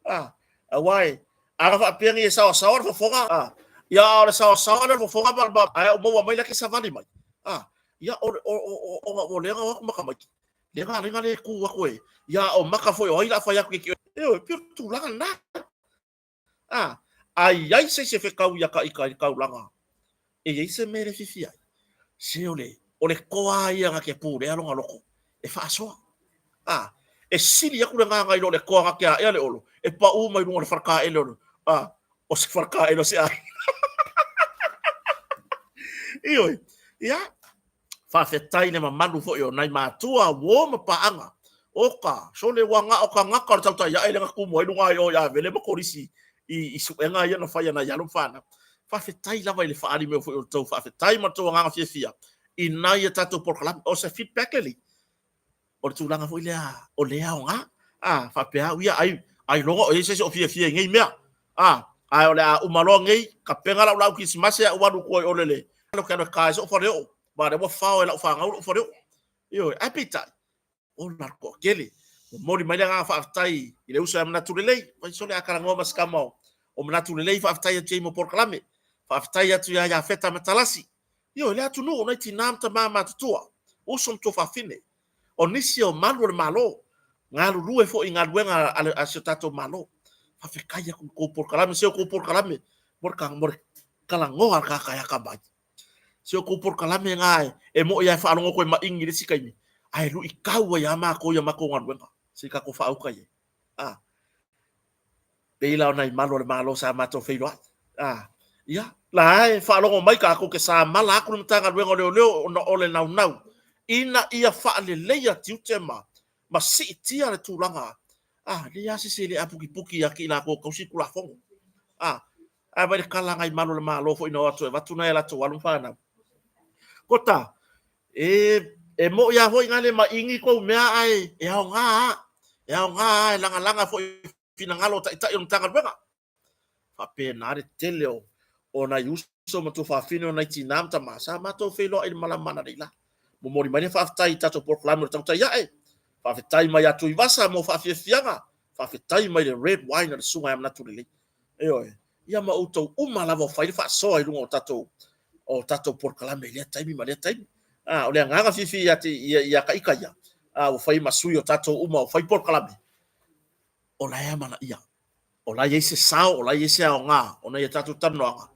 A, aua e, a na faapea nei e saoasaoa le fofoga, a, ia a o le saoasaoa lea o le fofoga ma, ma, ae ou maua mai la ke savali mai. A, ia o, o, o, o, ona ua lea na o atu ma tamaiti. Lea na alai na le tu atu e, ia a o maka foi o ai la fai atu ke ki, ioe, pei o le tulaga lena. A, a i ai se isi e fetau ia ka ika i le taulaga, e i ai se mea e le fiafia ai, se o le, o le toa ia na te pulea lona loto e faasoa. A, e sili atu le gaga i lo le toa na te aea le olo, e pau mai luga o le faletaele o le, a, o se faletaele o se aiga. Ioe, ia, Faafetai i le mamalu foi o nai matua, uo ma paaga. Oka, sole ua na o tagata o le tautai ae lea na tumu ai luga i o i Avele ma Kolisi i suega ia na fai a nai alo ma fanau. Faafetai lava i le faaali mai foi o le tou faafetai ma le tou agaga fiafia i nai a tatou polokalame. O se feedback lelei o le tulaga foi lea o le aoga. A, faapea au ia, ai, ailoga o i ai se isi o fiafia i nei mea. A, ae o le a uma loa nei, tapena lau laau kerisimasi ae ou alu atu ai i o le le, ou te alu e ta ai so'u faleoo, aua o lea ua fao e lau fanau lou faleoo. Ioe, ae peitai, ola le toatele. Momoli mai le agaga faafetai i le uso ia Manatu Lelei. Fai sole a talanoa ma si tama o Manatu Lelei, faafetai atu i ai mo polokalame. Faafetai atu ia Iafeta Matalasi. Ioe, le atunuu, nai tinā ma tamā matutua, uso ma tuafafine, o nisi o malu o le Malo, galulue foi i galuega a si o tatou Malo. Faafetai atu i le tou polokalame, si o tou polokalame mo le talanoa a le tagata e atamai. Si o tou polokalame lena e moi lava e faalogo atu e maini i le isi taimi, ae luitau ai lava matou i a matou galuega, se i tatou faauta i ai. A. Pei la o nai malu o le Malo sa matou feiloai. A, ia, la e faalogo mai tatou te samala atu le Matagaluega o Leoleo ona o le naunau ina ia faaleleia tiute ma ma siitia le tulaga, a, leai lava se isi e le aputiputi ia te i latou o tausi le Tulafono. A, ae vaai le tala a nai malu o le Malo foi na o atu e avatu nai a latou alo ma fanau. Kota, e moi lava foi na le maini kou mea ae e aoga lava, e aoga lava e lagalaga foi finagalo o taitai o le Matagaluega. Faapena le tele o nai uso ma tuafafine o nai tinā ma tamā sa matou feiloai i le malama analeila. Momoli mai le faafetai i tatou polokalame o le Tautai Ae. Faafetai mai ia Tuivasa mo faafiafiaga. Faafetai mai le red wine a le Susuga ia Manatu Lelei. Ioe. Ia ma outou uma lava o fai le faasoa i luga o tatou polokalame i lea taimi ma lea taimi. O le agaga fiafia ia te ia ka ika ia, ua fai ma sui o tatou uma o fai polokalame, o la e amanaia, o la e i ai se sao, o la e i ai se aoga o nai a tatou talanoaga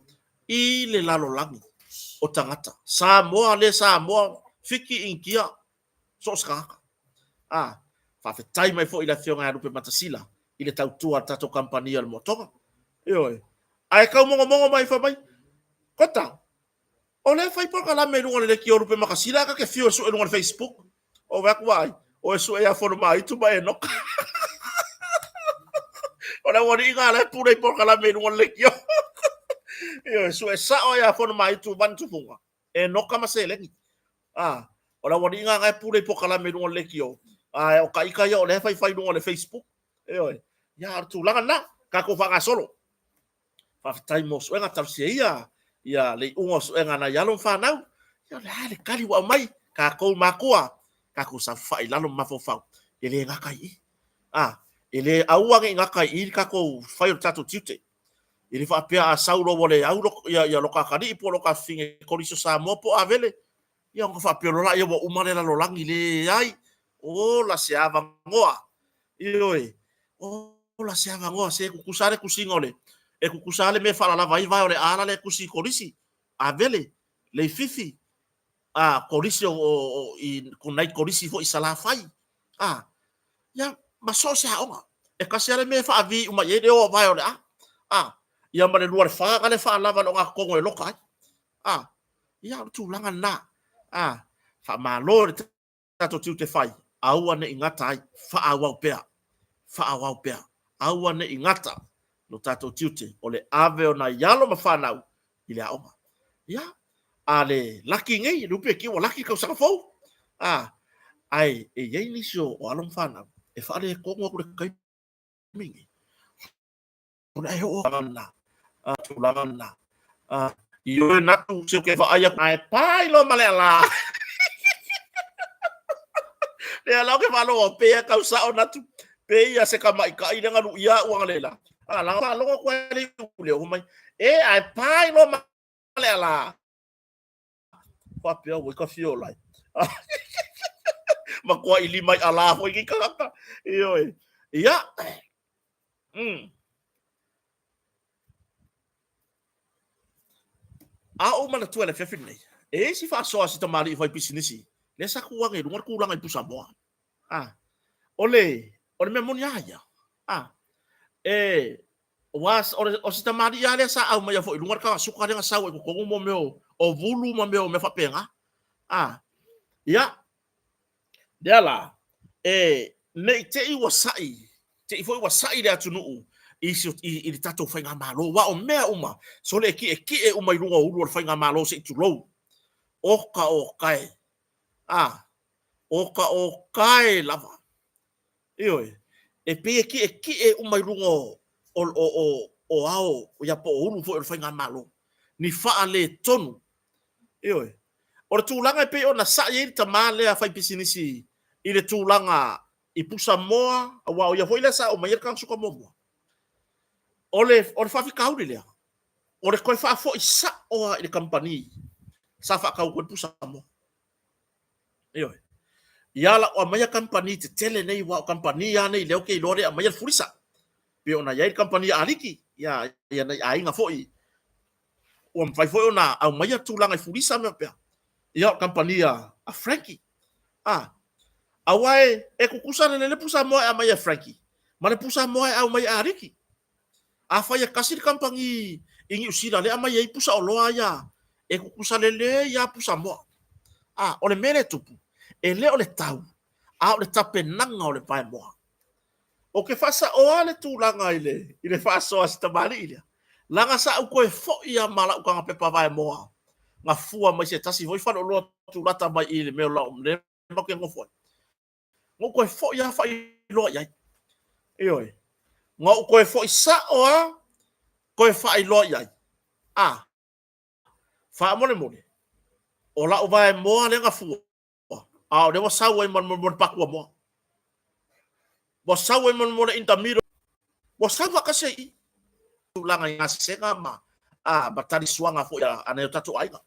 i le lalolagi o tagata. Samoa, le Samoa, Fiti, Initia, so o se tagata. A, faafetai mai foi i le Afioga ia Lupe Matasila i le tautua a le tatou kamupani o le Motoga. Ioe. Ae tau mogomogo mai fai mai, Kota, o lea e fai polokalame i luga o le leitio o Lupe Matasila ae ta te fiu e sue i luga o le Facebook. Ou vaai atu vaai, o e sue ia Fonomaaitu ma Enoka. O le aualii na la e pule i polokalame i luga o le leitio. Ioe, sue sao ia Fonomaaitu Vani Tufuga, Enoka ma Seleni. A, o le aualii na e pule i polokalame i luga o le leitio. Ae o ka ika ia o lea e faifai i luga o le Facebook. Ioe, ia o le tulaga lena, tatou faagasolo. Faafetai mo suega, talosia ia ia le iuga o suega a nai alo ma fanau. Ia o le a le tali ua aumai, tatou matua, tatou saofafai i lalo ma mafaufau, e le gata i i. A, e le aua ne i gata i i le tatou fai o le tatou tiute. E le faapea a sau loa ua le au ia, ia lo ta atalii po o lo ta fafine Kolisi o Samoa po o Avele, ia ona faapea loa lea ua uma le lalolagi, leai, ola se avanoa. Ioe, ola se avanoa, se e tutusa lava le tusiga o le, e tutusa lava le mea e faalalava ai vae o le a la e tusi i Kolisi, Avele, Leififi, a, Kolisi o, o, i nai Kolisi foi i Salafai, a, ia, ma so o se aoga. E tasi lava le mea e faavi uma i ai le o a vae o le a, a, ia ma le lua le fa na le faalava i le ogatotonu e loka ai. A, ia, o le tulaga lena. A, faamalo i le tatou tiute fai, aua ne i gata ai, faaauau pea, faaauau pea, aua ne i gata lo tatou tiute o le ave o nai alo ma fanau i le aoga. Ia, a le laki nei, le upu e ua laki le tausaga fou. A, ae e i ai nisi o alo ma fanau e faaletonu atu le taimi nei. O le oo na, tulaga na. Ioe natu se ke vaai atu ae pai loa ma le ala. Lea la ke faalogo pea tau sao natu. Pe ia se tamaitai lea na luia au analeila. A la faalogo atu ai le iuleo fai mai, e ae pa i loa ma le ala. Faapea ua ita fio lai. Matua i lima i ala foi nei tagata. Ioe. Ia. A ou manatua i le afiafi lenei, e i ai si faasoa a si tamalii fai pisinisi, lea sa tu ane i luga le tulaga i pusamoa. A, o le, o le mea moni a ia. A, e, ua, o, le, o si tamalii lava lea sa aumaia foi i luga le tagasuka lea na sau ai i totonu mo mea o, o vulu ma mea o mea faapena. A, ia, lea la, e, ne i te i ua sa'i, te i foi ua sa'i le atunuu i, i, i le tatou faigamalo, aua o mea uma, sole e ki'eki'e uma i luga o ulu o le faigamalo se i tulou. Oka oka e. A, oka oka e lava. Ioe, e pei e ki'eki'e uma i luga o, o, o, o, o ao, ia po o ulu foi o le faigamalo. Ni faaletonu. Ioe. O le tulaga e pei ona sa'i ai le tama lea faipisinisi i le tulaga i pusamoa, aua o ia foi lea sa aumaia le tagasuka muamua. O le, o le faafitauli lea, o le toe faafoi sa'o lava i le kamupani sa faatau atu ai le pusamoa. Ioe. Ia la ua aumaia kamupani tetele nei, aua o kamupani lava nei lea ou te iloa lea e aumaia le fulisa. Pei ona i ai le kamupani a Aliki, ia, ia nai aiga foi ua mafai foi ona aumaia tulaga i fulisa ma mea faapea. Ia, o le kamupani a, a Frankie. A, aua e, e tutusa lelei le pusamoa e aumai e Frankie ma le pusamoa e aumai e Aliki. Afai e tasi le kamupani i Niu Sila lea e aumai ai pusaoloa ia, e tutusa lelei lava pusamoa. A, o le mea lea e tupu, e le o le tau, a o le tapenaga o le vaemoa. Ou te faasaoa le tulaga i le, i le faasoa a si tamalii lea, leaga sa ou toe foi lava ma lau tagapepa vaemoa na fua mai se tasi foi faleoloa tulata mai i le mea o lau, lea matou te nofo ai. Na ou toe foi lava faailoa i ai. Ioe. Na ou toe foi sao lava toe faailoa i ai. A, faamolemole, o lau vaemoa lea na fua, a o lea ua sau ai ma le pakua moa. Ua sau ai ma le intermediate. Ua sau faatasi ai i i. Tulaga i gasesega ma, a, ma talisuaga foi a nai o tatou aiga.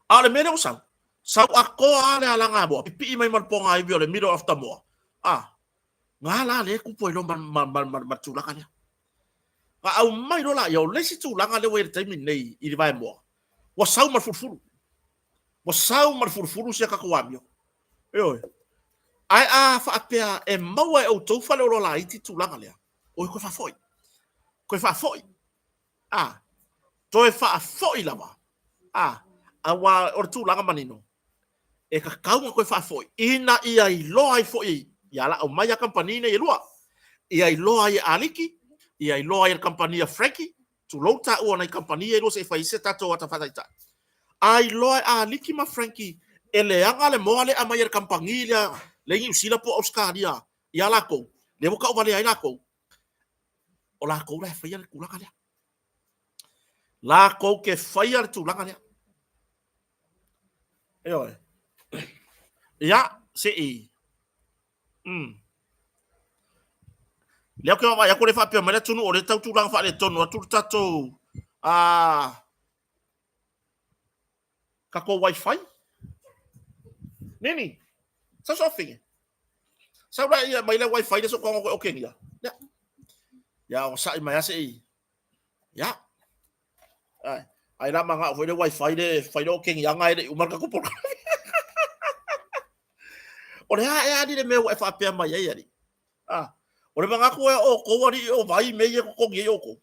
A o le mea lea ua sau, sau atoa lava le alagamoa, pipii mai ma le pogaiwi o le middle of the moa. A, na la lea e tupu ai loa ma, ma, ma, ma, ma le tulaga lea. Na aumai loa laia, o le isi tulaga lea ua i ai i le taimi lenei i le vaemoa, ua sau ma le fulufulu. Ua sau ma le fulufulu si a tatou amio. Ioe. Ae a faapea e maua e outou faleoloa laiti tulaga lea, oi toe faafoi. Toe faafoi. A, toe faafoi lava. A, aua o le tulaga manino, e tatau ona toe faafoi ina ia iloa ai foi ia la aumai a kamupani nei e lua. Ia iloa ai e Aliki, ia iloa ai e le kamupani a Frankie, tulou taua o nai kamupani ia e lua se i fai ai se tatou ata faataitai. A iloa e Aliki ma Frankie e leaga le moa lea e aumai e le kamupani lea lea i Niu Sila po o Ausetalia ia latou, lea ua tauvalea ai latou, o latou la e faia le tulaga lea. Latou te faia le tulaga lea. Ioe. Ia, se i. Lea ou te vaavaai atu o lea e faapea mai le atunuu o lea e tau tulaga faaletonu atu le tatou tatou wifi. Nini, sau sau finge. Sau la ia mai le wifi le so kongo ko okengia. Ya. Ya o sai mai ase i. Ya. Ai, ai la manga foi le wifi le fai le okengianga e le uma ka kupo. O le a e ali le mea ua e faapea mai ai ali. Ah, o le manatu e o kou ali o vai me ia totogi ai outou.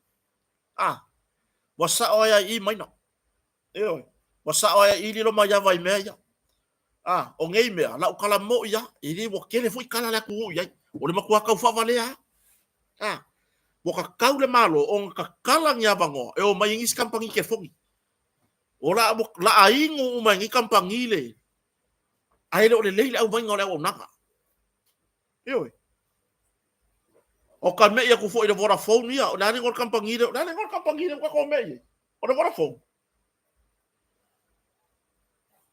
Ah, ua sao ai ai i maina. Ioe, ua sao ai i lilo mai ava i mea ia. Ah, o nei mea, lau tala mo'i a, e le ua tele foi tala a le atunuu i ai. O le matua tau faavalea a. Ah, ua tatau le Malo ona tatala ni avanoa e omai ai nisi kamupani telefoni. O la, la a inu uma e nei kamupani le, ae le o lelei le aumaiga o le auaunaga. Ioe. O ka me'i atu foi i le Vodafone ia, o le a le igoa o le kamupani lea, o le a le igoa o le kamupani lea ua tatou me'i ai? O le Vodafone.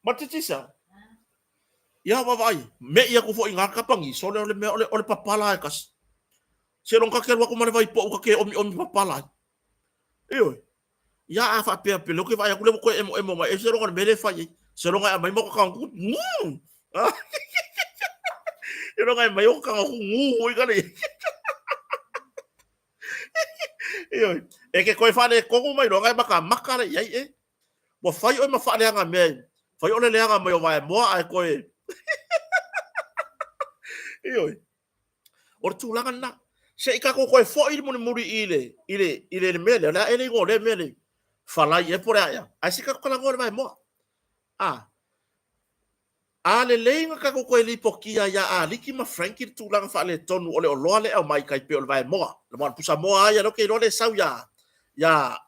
Ma le Digicel. Ia vaavaai, me'i aku foi i gā kapagi, sole o le mea o le papala lava e tasi. Seiloga ta te alu atu ma le vai po'u ta te omiomi papala ai. Ioe. Ia a faapea pe lea ou te vaai atu lea ua toe emoemo mai, e seiloga o le mea lea e fai ai. Seiloga e aumai ma ota tago atu, gū! Seiloga e aumai ota tago atu, gū foi ka le. Ioe. E te toe faaletonu mai loa ona e matamata lea i ai e. Ua fai oe ma faaleaga mea, fai o le leaga mai o vaemoa ae toe... Ioe. O le tulaga lena. Se i tatou toe foi le mulimuli i le, i le, i le, le mea lea, o le a ea le igoa o lea mea le falai ea po o le a ea, ae se i tatou talanoa i le vaemoa. A, a lelei na tatou toe lipotia ia Aliki ma Frankie le tulaga faaletonu o le oloa lea e aumai tai pei o le vaemoa. Le moa pusamoa lava ia lea ou te iloa lea e sau ia, ia,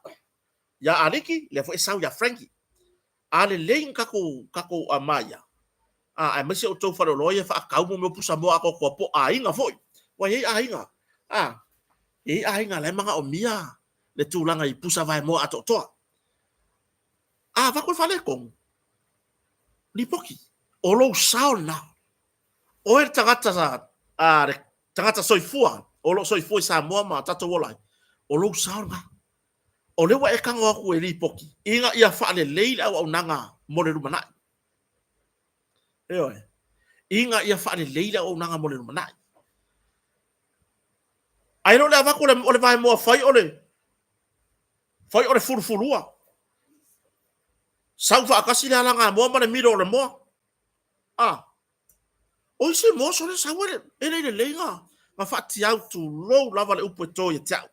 ia Aliki, lea foi e sau ia Frankie. A lelei na tatou, tatou amaia, a, aemaise outou faleoloa ia e faatau mo mea o pusamoa atoatoa po o aiga foi. Ua i ai aiga, a, e i ai aiga la e manaomia le tulaga i pusa vaemoa atoatoa. A avatu e faaletonu, lipoti, o lou sao lena. Oe le tagata, a, le tagata soifua, o lo o soifua i Samoa ma tatou ola ai, o lou sao lena. O lea ua e tago atu e lipoti ina ia faalelei le auaunaga mo le lumanai. Ioe. Ina ia faalelei le auaunaga mo le lumanai. Ae le o le avatu o le vaemoa fai o le fai o le fulufulua. Sau faatasi le alagamoa ma le milo o le moa. A. O isi moa sole sau e le i lelei na faatiau tulou lava le upu e to ia te au.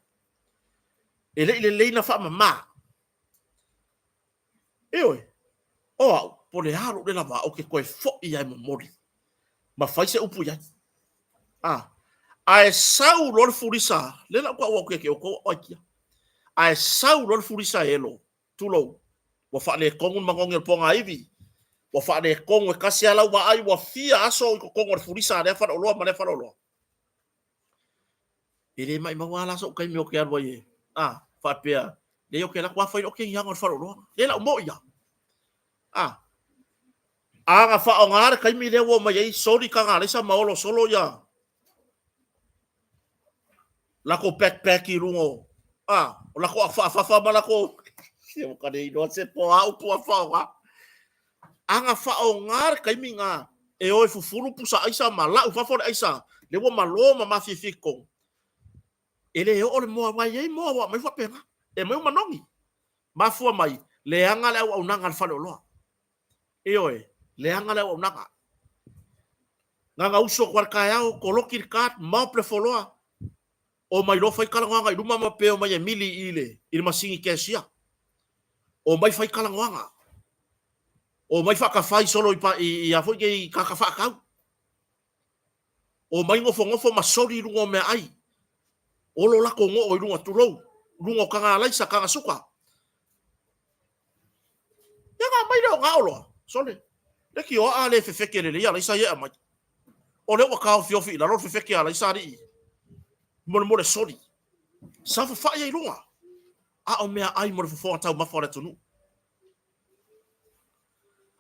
E le i lelei na faamama. Ioe, o au, po o le a lou le lava, ou te toe foi lava e momoli ma fai se upu i ai. A, ae sau loa le fulisa, lea la ou tau atu ia te outou o aikia, ae sau loa le fulisa elo, tulou, ua faaletonu le manogi o le pogaivi, ua faaletonu e tasi lava lau vaai, ua fia aso o i totonu o le fulisa a lea faleoloa ma lea faleoloa. E le maumau lava la sou taimi ou te alu ai e, a, faapea, leai ou te alu atu lava fai lou keniaga o le faleoloa. Lea la ou moi lava. A, a na faaaoga le taimi lea ua omai ai soli taga alaisa ma olo solo ia latou backpack i luga o, a, o latou afaafafa ma latou, se ua ka le iloa se po a upu a faaaoga. A na faaaoga le taimi na e o e fufulu pusa aisa ma lau i fafo le aisa, lea ua malo ma mafiafia i totonu, e le oo le moa, aua e i ai moa ua aumai faapena, e aumai ua manogi. Mafua mai, leaga le auaunaga a le faleoloa. Ioe, leaga le auaunaga. Na ona usu atu lava i le taeao, koloki le card, mop le foloa, omai loa fai talanoaga i luma ma pe omai e mili i le, i le masini cashier. Omai fai talanoaga. Omai faatafai solo i, pa, i, i a foi nei tagata faatau. Omai nofonofo ma soli i luga o meaai. Olo latou noo i luga, tulou, luga o taga alaisa, taga suka. Ia na aumai lea o na oloa, sole. Leitioa a le fefeke lelei alaisa ia e aumai. O lea ua taofiofi i lalo le fefeke a alaisa alii molemole soli. Saofafai ai i luga, a o meaai mo le fofoga taumafa o le atunuu.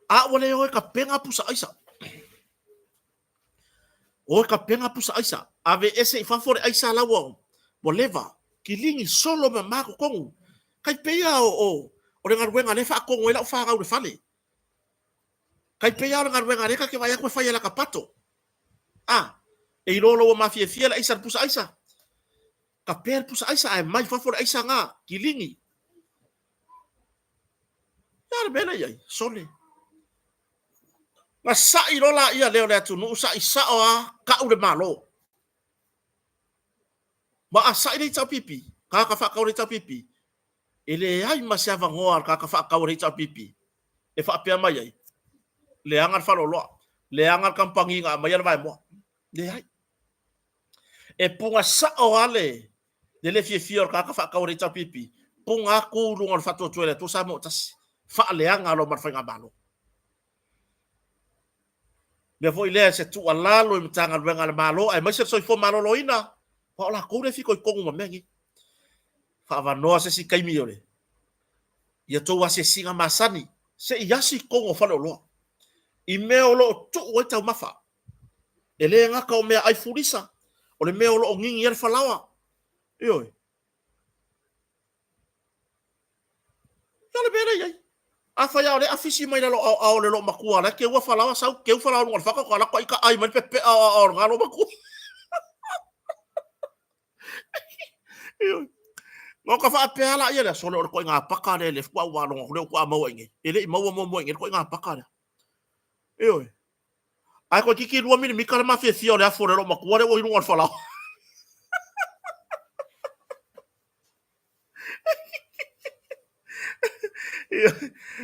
A ua le o e tapena pusa aisa. O e tapena pusa aisa. Ave ese i fafo le aisa la ua, ua leva. Kiligi solo mama totonu. Tai pei lava o, o, o le galuega lea e faatonu ai lau fanau i le fale. Tai pei lava o le galuega lea ta te vaai atu e fai e lata pato. A, e iloa loa ua mafiafia le aisa i le pusa aisa. Tapea le pusa aisa ae mai fafo le aisa na, kiligi. Ia le mea lea i ai, sole. Na sa'i loa laia lea o le atunuu, sa'i sao lava, tau le Malo. Ma a sa'i le HRPP, tagata faatau a le HRPP, e leai ma se avanoa a le tagata faatau a le HRPP e faapea mai ai, leaga le faleoloa, leaga le kamupani na aumaia le vaemoa. Leai. E puna sao lava le le le fiafia o le tagata faatau a le HRPP, puna atu i luga o le Faatuatua i le Atua Samoa Tasi, faaleaga loa ma le Faigamalo. Mea foi lea se tuualalo i Matagaluega a le Malo aemaise le Soifua Maloloina, aua o latou lea e fitoitonu ma mea nei. Faaavanoa se isi taimi o le ia tou asiasiga masani se i asi i totonu o faleoloa. I mea o lo o tuu ai taumafa. E le gata o meaai fulisa, o le mea o lo o gigi ai le falaoa. Ioe. Ia o le mea lea e i ai. Afai lava o lea e afisi mai lalo aoao o le loomatua o la e keua falaoa, sau keu falaoa i luga o le fata, faatoa alu atu ita ai mai le pepea o aoao o lena loomatua. Ioe. Na ota faapea lava laia lea, sole o le ituaiga paka lea lea faatoa ou faalogo atu lea faatoa maua i inei. E le i maua muamua i inei le ituaiga paka lea. Ioe. Ae toeitiiti 2 milimita le mafiafia o le afu o le loomatua lea ua i luga o le falaoa.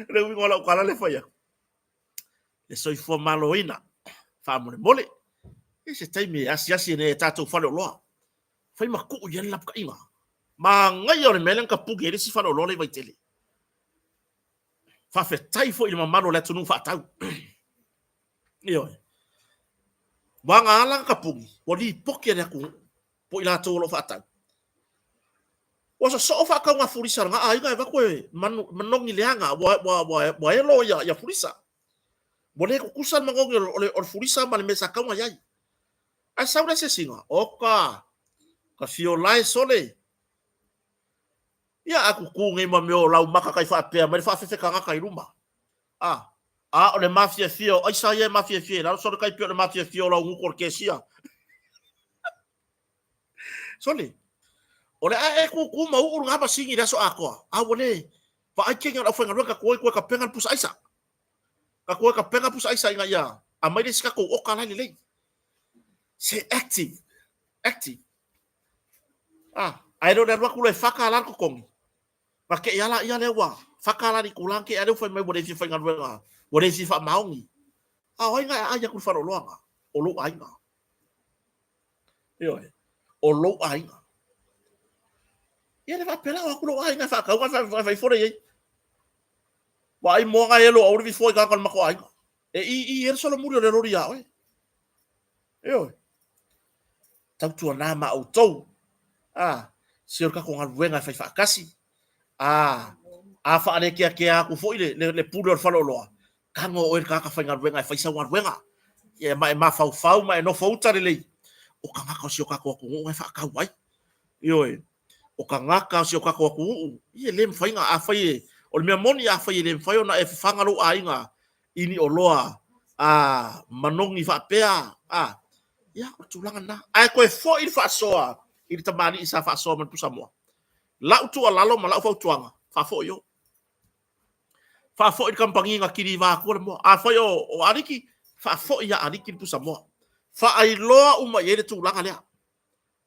Le uiga o lau tala lea e fai atu, le soifua maloloina, faamolemole, i se taimi e asiasi nei i tatou faleoloa, fai ma tuu i ai le lapataiga. Manaia o le mea lea na tapuni ai le isi faleoloa lea i Vaitele. Faafetai foi i le mamalu o le atunuu faatau. Ioe. Ua na ala ona tapuni, ua lipoti e le atunuu po o i latou o lo o faatau. Ua sosoo faatauga fulisa a lena aiga e avatu e manogi leaga, ua elo ia fulisa. Ua le tutusa le manogi o le fulisa ma le mea sa tatau ona i ai. Ae sau le asiasiga, oka, ka fiolae sole. Ia a tutu nei ma mea o laumata tai faapea mai le faafefe tagata i luma. A, a o le mafiafia o aisa ia e mafiafia i lalo, sole tai pei o le mafiafia o laugutu o le kesia. Sole, o le a e tutu ma uu lena masini i le aso atoa, a ua le vaai kegi o le aufaigaluega ka tuai toe tapena le pusa aisa. Ka tuai tapena pusa aisa ina ia aumai le isi tatou oka la e lelei. Se active, active. Ah, ae le o le alu atu loa e $4 le totogi. Na te i lava laia lea ua $4 le itula, na te i lava lea ua fai mai ua le fia faigaluega, ua le fia faamaoni. A o ai na e aai atu i le faleoloa na? O lou aiga. Ioe, o lou aiga. Ia le faapea la o atu lou aiga e faatau na fai fole i ai. Ua ai moa na elo aua le vifoa i tagata o le matou aiga. E i i e le solomuli o le loli ia oe. Ioe. Tautuana ma outou. A, se o le tatou galuega e fai faatasi. A, a faalekeakea atu foi le, le, le pule o le faleoloa, tago oe le tagata faigaluega e fai sau galuega. Ia ma e mafaufau ma e nofouta lelei, o tagata o si o tatou atunuu e faatau ai. Ioe, o tagata o si o tatou atunuu, ia e le mafai ona, afai e, o le mea moni afai e le mafai ona e fafaga lou aiga i ni oloa a manogi faapea, a, ia, o le tulaga lena. Ae toe foi le faasoa i le tamalii sa faasoa ma le pusamoa. Lau tuualalo ma lau fautuaga, faafoi o. Faafoi le kamupani na kiliva atua le moa. Afai o, o Aliki, faafoi ia Aliki le pusamoa. Faailoa uma i ai le tulaga lea.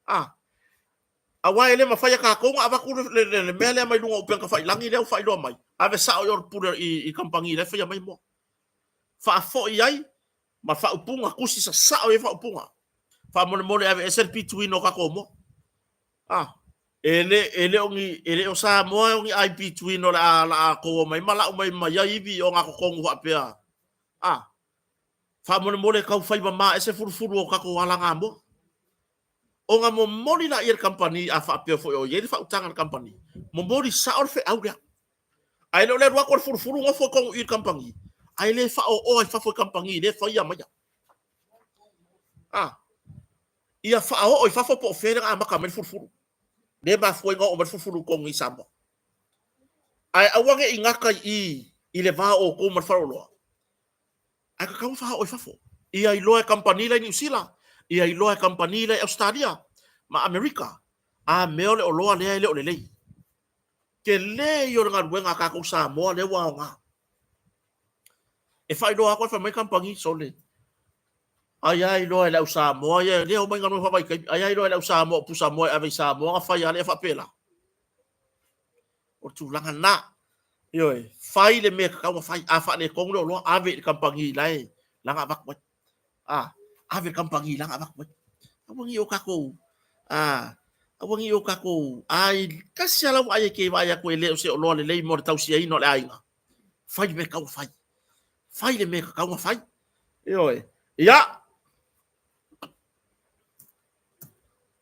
A, aua e le mafai e tatou ona avatu le, le, le mea lea mai luga o upega tafailagi lea ua faailoa mai, ave sao i o le pule i, i kamupani la e faia mai moa. Faafoi ai ma faaupuga, tusi sasao i ai faaupuga. Faamolemole ave ese le pituina o tatou moa. A, e le, e le o ni, e le o Samoa e o ni ai pituina o le a, la a tou omai ma lau mai ma ia ivi i ogatotonu faapea. A, faamolemole tau fai mama ese fulufulu o tatou alagamoa. Ona momoli laia le kamupani a faapea foi o i ai le faautaga a le kamupani, momoli sao le feau lea. Ae le o le alu atu o le fulufulu nofo i totonu i i le kamupani, ae le faaooa i fafo i kamupani lea e faia maia. A, ia faaoo i fafo po o fea lea na amata mai le fulufulu. Lea e mafua ai ona oo mai le fulufulu i totonu i Samoa. Ae aua ne i gata i i i le va o outou ma le faleoloa, ae tatau ona faaoo i fafo. Ia iloa e kamupani la i Niu Sila, ia iloa e kamupani la i Ausetalia ma Amerika, a mea o le oloa lea e le o lelei. Tele ia o le galuega a tatou Samoa lea ua aoga. E faailoa atu ai fai mai kamupani, sole, ai a iloa e le au Samoa ia lea omai galuega faavaitaimi, ai a iloa e le au Samoa o pusamoa e ave i Samoa ona fai lava lea faapela. O le tulaga lena. Ioe, fai le mea e tatau ona fai. A faaletonu le oloa, ave i le kamupani la e la na avatu ai. A, ave i le kamupani la na avatu ai. Aua ne i o tatou, a, aua ne i o tatou, ai, tasi lava lau vaai e te vaai atu e le o se oloa lelei mo le tausiaina o le aiga. Fai le mea e tatau ona fai. Fai le mea e tatau ona fai. Ioe. Ia,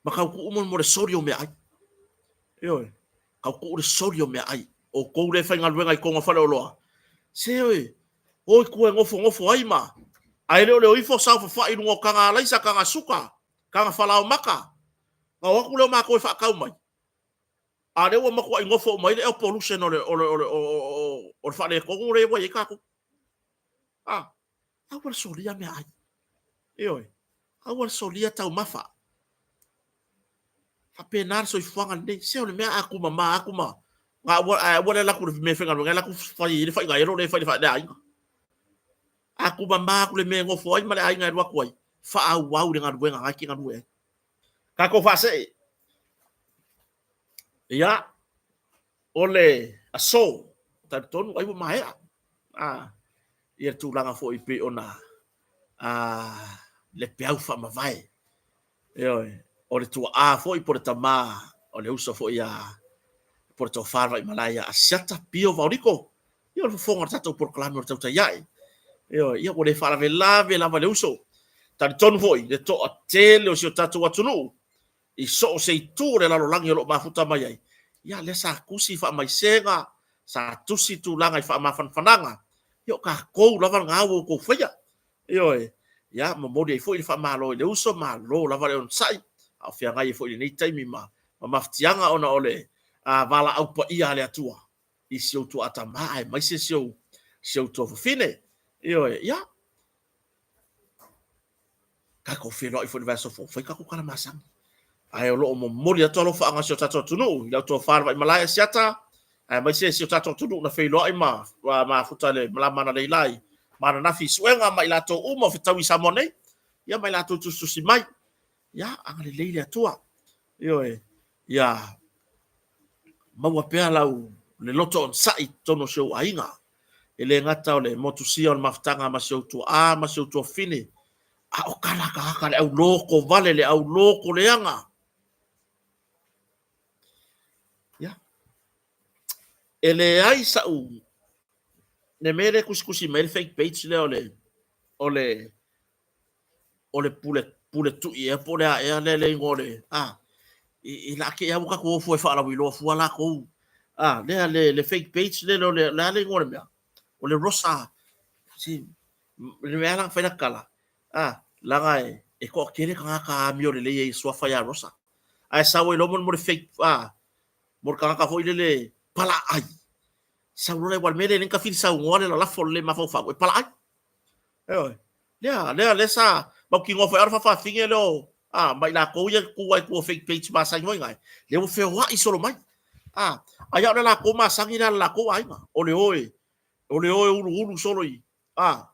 ma tautuu mo mo le soli o meaai. Ioe, tautuu le soli o meaai. O tou lea e faigaluega i totonu o faleoloa, se oe, O i tua e nofonofo ai ma, ae le o le o ifo saofafai i luga o taga alaisa, taga suka, taga falaomata, na o atu lea o matou e faatau mai, a o lea ua matuai nofo uma ai le air pollution o le, o le, o le, o le faaletonu lea ua i ai tatou. A, aua le solia meaai. Ioe, aua le solia taumafa. Faapena le soifuaga lenei. Se o le mea a tumama atu ma na aua, ae aua le alu atu i le mea e faigaluega ai, alu atu fai ai le faiga elo lea e fai i le aiga. A tumama atu le mea e nofo ai ma le aiga e alu atu ai, faaauau le galuega na e te galue ai. Tatou faasee. Ia, o le aso, talitonu ai ua maea. A, ia le tulaga foi pei ona a, le peau faamavae. Ioe, o le tuaa foi po o le tama o le uso foi a po o le tofa le Vaimalae ia Asiata Pio Vaoliko. Ia o le fofoga o le tatou polokalame o le Tautai Ae. Ioe, ia ua le faalavelave lava le uso. Talitonu foi le toatele o si o tatou atunuu i so o se itu o le lalolagi o lo o mafuta mai ai, ia lea sa tusi faamaisega, sa tusi tulaga i faamafanafanaga, ia o tatou lava lena ua outou faia. Ioe, ia momoli ai foi le faamalo i le uso, malo lava le onosai, a o feagai ai foi i lenei taimi ma mafatiaga ona o le valaau paia a le Atua i si ou tuaa tama aemaise si ou tuafafine. Ioe, ia, tatou feiloai foi i le vaiaso fou, fai tatou tala masani. Ae o lo o momoli atu alofaaga o si o tatou atunuu i lau tofa le Vaimalae Asiata, aemaise si o tatou atunuu na feiloai ma mafuta le malama analeila i ma ananafi i suega ma i latou uma o fetaui i Samoa nei, ia ma i latou tusitusi mai. Ia, agalelei le Atua. Ioe, ia maua pea lau le loto onosai i totonu o si ou aiga. E le gata o le motusia o le mafutaga ma si ou tuaa ma si ou tuafafine, a o tala a tagata, le auloto vale, le auloto leaga. Ia, e leai sa'u le mea lea e tusitusi mai ai le fake page lea o le o le o le pule pule tui ea po o le a ea lea le igoa o le a i la te au tatou o fua e faalauiloa fua latou a lea le le fake page lea o le le a le igoa o le mea o le Rosa si le mea la fai la tala a laga e toatele tagata amio lelei ai suafa ia Rosa ae sau ai loa mo le fake a mo le tagata foi lele palaai sau loa le aua le mea lea e tafili saunoa le lalafo le mafaufau e palaai. Ioe. Lea, lea, lea sa mautinoa foi a o le faafafine lea o a ma i latou ia tu ai tua fake page masani foi nai. Lea ua feoai solo mai. A, ai a o le latou masani lea a le latou aiga. O le o e, o le o e uluulu solo i, a,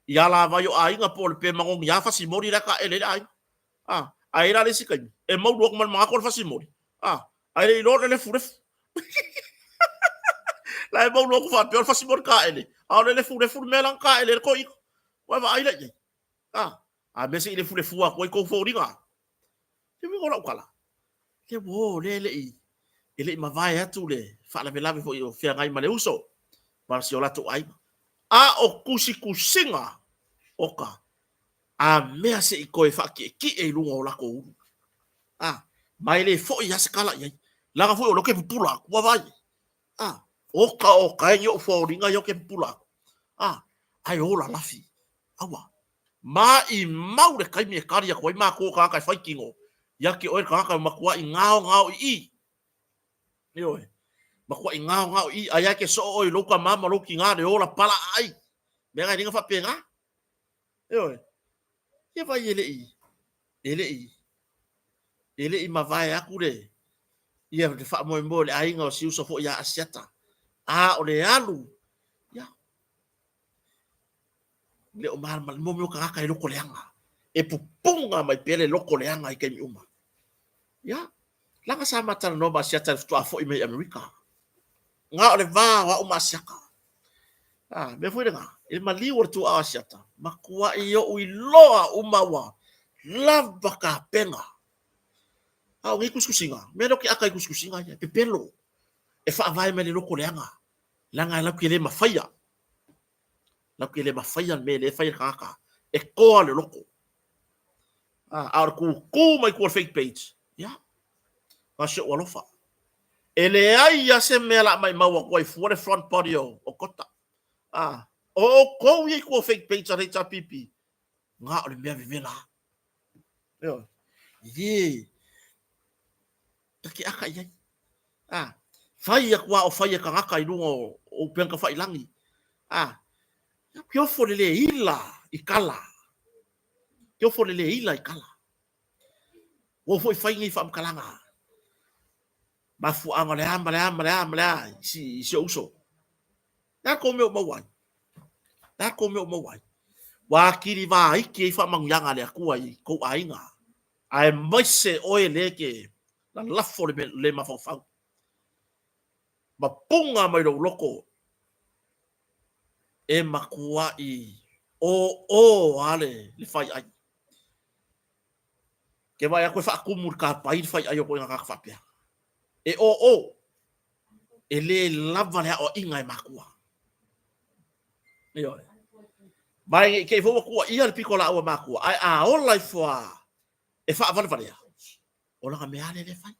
i alavai o aiga po o le pe manogi a fasimoli la e taele ai le aiga. A, ae i ai la le isi taimi, e maulu atu ma le manatu o le fasimoli. A, ae le i iloa o le lefulefu. La e maulu atu faapea o le fasimoli taele, a o le lefulefu le mea la na taele ai le toeaina. Ua e vaai la i ai. A, a mea se i lefulefua atu ai tou foliga. Le uiga o lau tala, le uo, lea e le i, e le i mavae atu le faalavelave foi o feagai ma le uso ma si o latou aiga. A o tusitusiga o ka a mea se i toe faatietie i luga o latou ulu. A, ma e le foi lava se tala i ai. Leaga foi o lea ou te pupula atu, ua vaai i ai. A, oka oka e ni ou foliga ia ou te pupula atu. A, ae ola lafi. Aua. Maimau le taimi e tali atu ai matou o tagata e fai tino ia te oe le tagata e matuai gaogao i i. Ioe. Matuai gaogao i i. Ai lava e te soo oe i lou tama ma lou tina le ola palaai. Mea na e le na faapena. Ioe. Ia vai e le i, e le i, e le i mavae atu le, ia le faamoemoe o le aiga o si uso foi ia Asiata. A o le alu, ia, le o malamalama, mo mea o tagata e loto leaga. E pupuga mai pea le loto leaga i taimi uma. Ia, leaga sa ma talanoa ma Asiata i le faatoa foi mai i Amerika. Na o le va o au ma Asiata. A, mea foi lena, i le maliu o le tuaa o Asiata, matuai ou iloa uma ua lava tapena. A o nei tusitusiga, mea lea ou te ata i tusitusiga ia, e pepelo, e faavae mai le loto leaga, leaga e latou te le mafaia. Latou te le mafaia le mea lea e fai e le tagata, e toa le loto. A, a o le tutu mai tua o le fake page, ia, na o si ou alofa. E leai lava se mea o le a maimau atu ai fua le front body o Kota. A, O outou ia i tua o fake page a le HRPP, na o le mea vevela. Ioe. Ye. Ta ke aka i ai. A, fai atu a o fai e tagata i luga o upega tafailagi. A, ke ofo le le ila i kala. Ke ofo le le ila i kala. Ua foi fai nei faamatalaga. Mafuaaga o le a ma le a ma le a ma le a i si ou uso. Le a kou mea o maua ai? Le a kou mea o maua ai? Ua atili vaiti ai faamanuiaga a le Atua i kou aiga, aemaise oe le ke lalafo le le mafaufau. Ma puna mai lou loto e matuai ō a le faiai. Ke vaai atu e faatumu i le kapai le faiai o ituaiga tagata faapea. E ō, e le lava le aoaiga e makua. Ioe. Ma e te i foi ua tuuaia le pitolaau a makua, ae a ola ifo lava e faavalevalea, o lana mea lava lea e fai.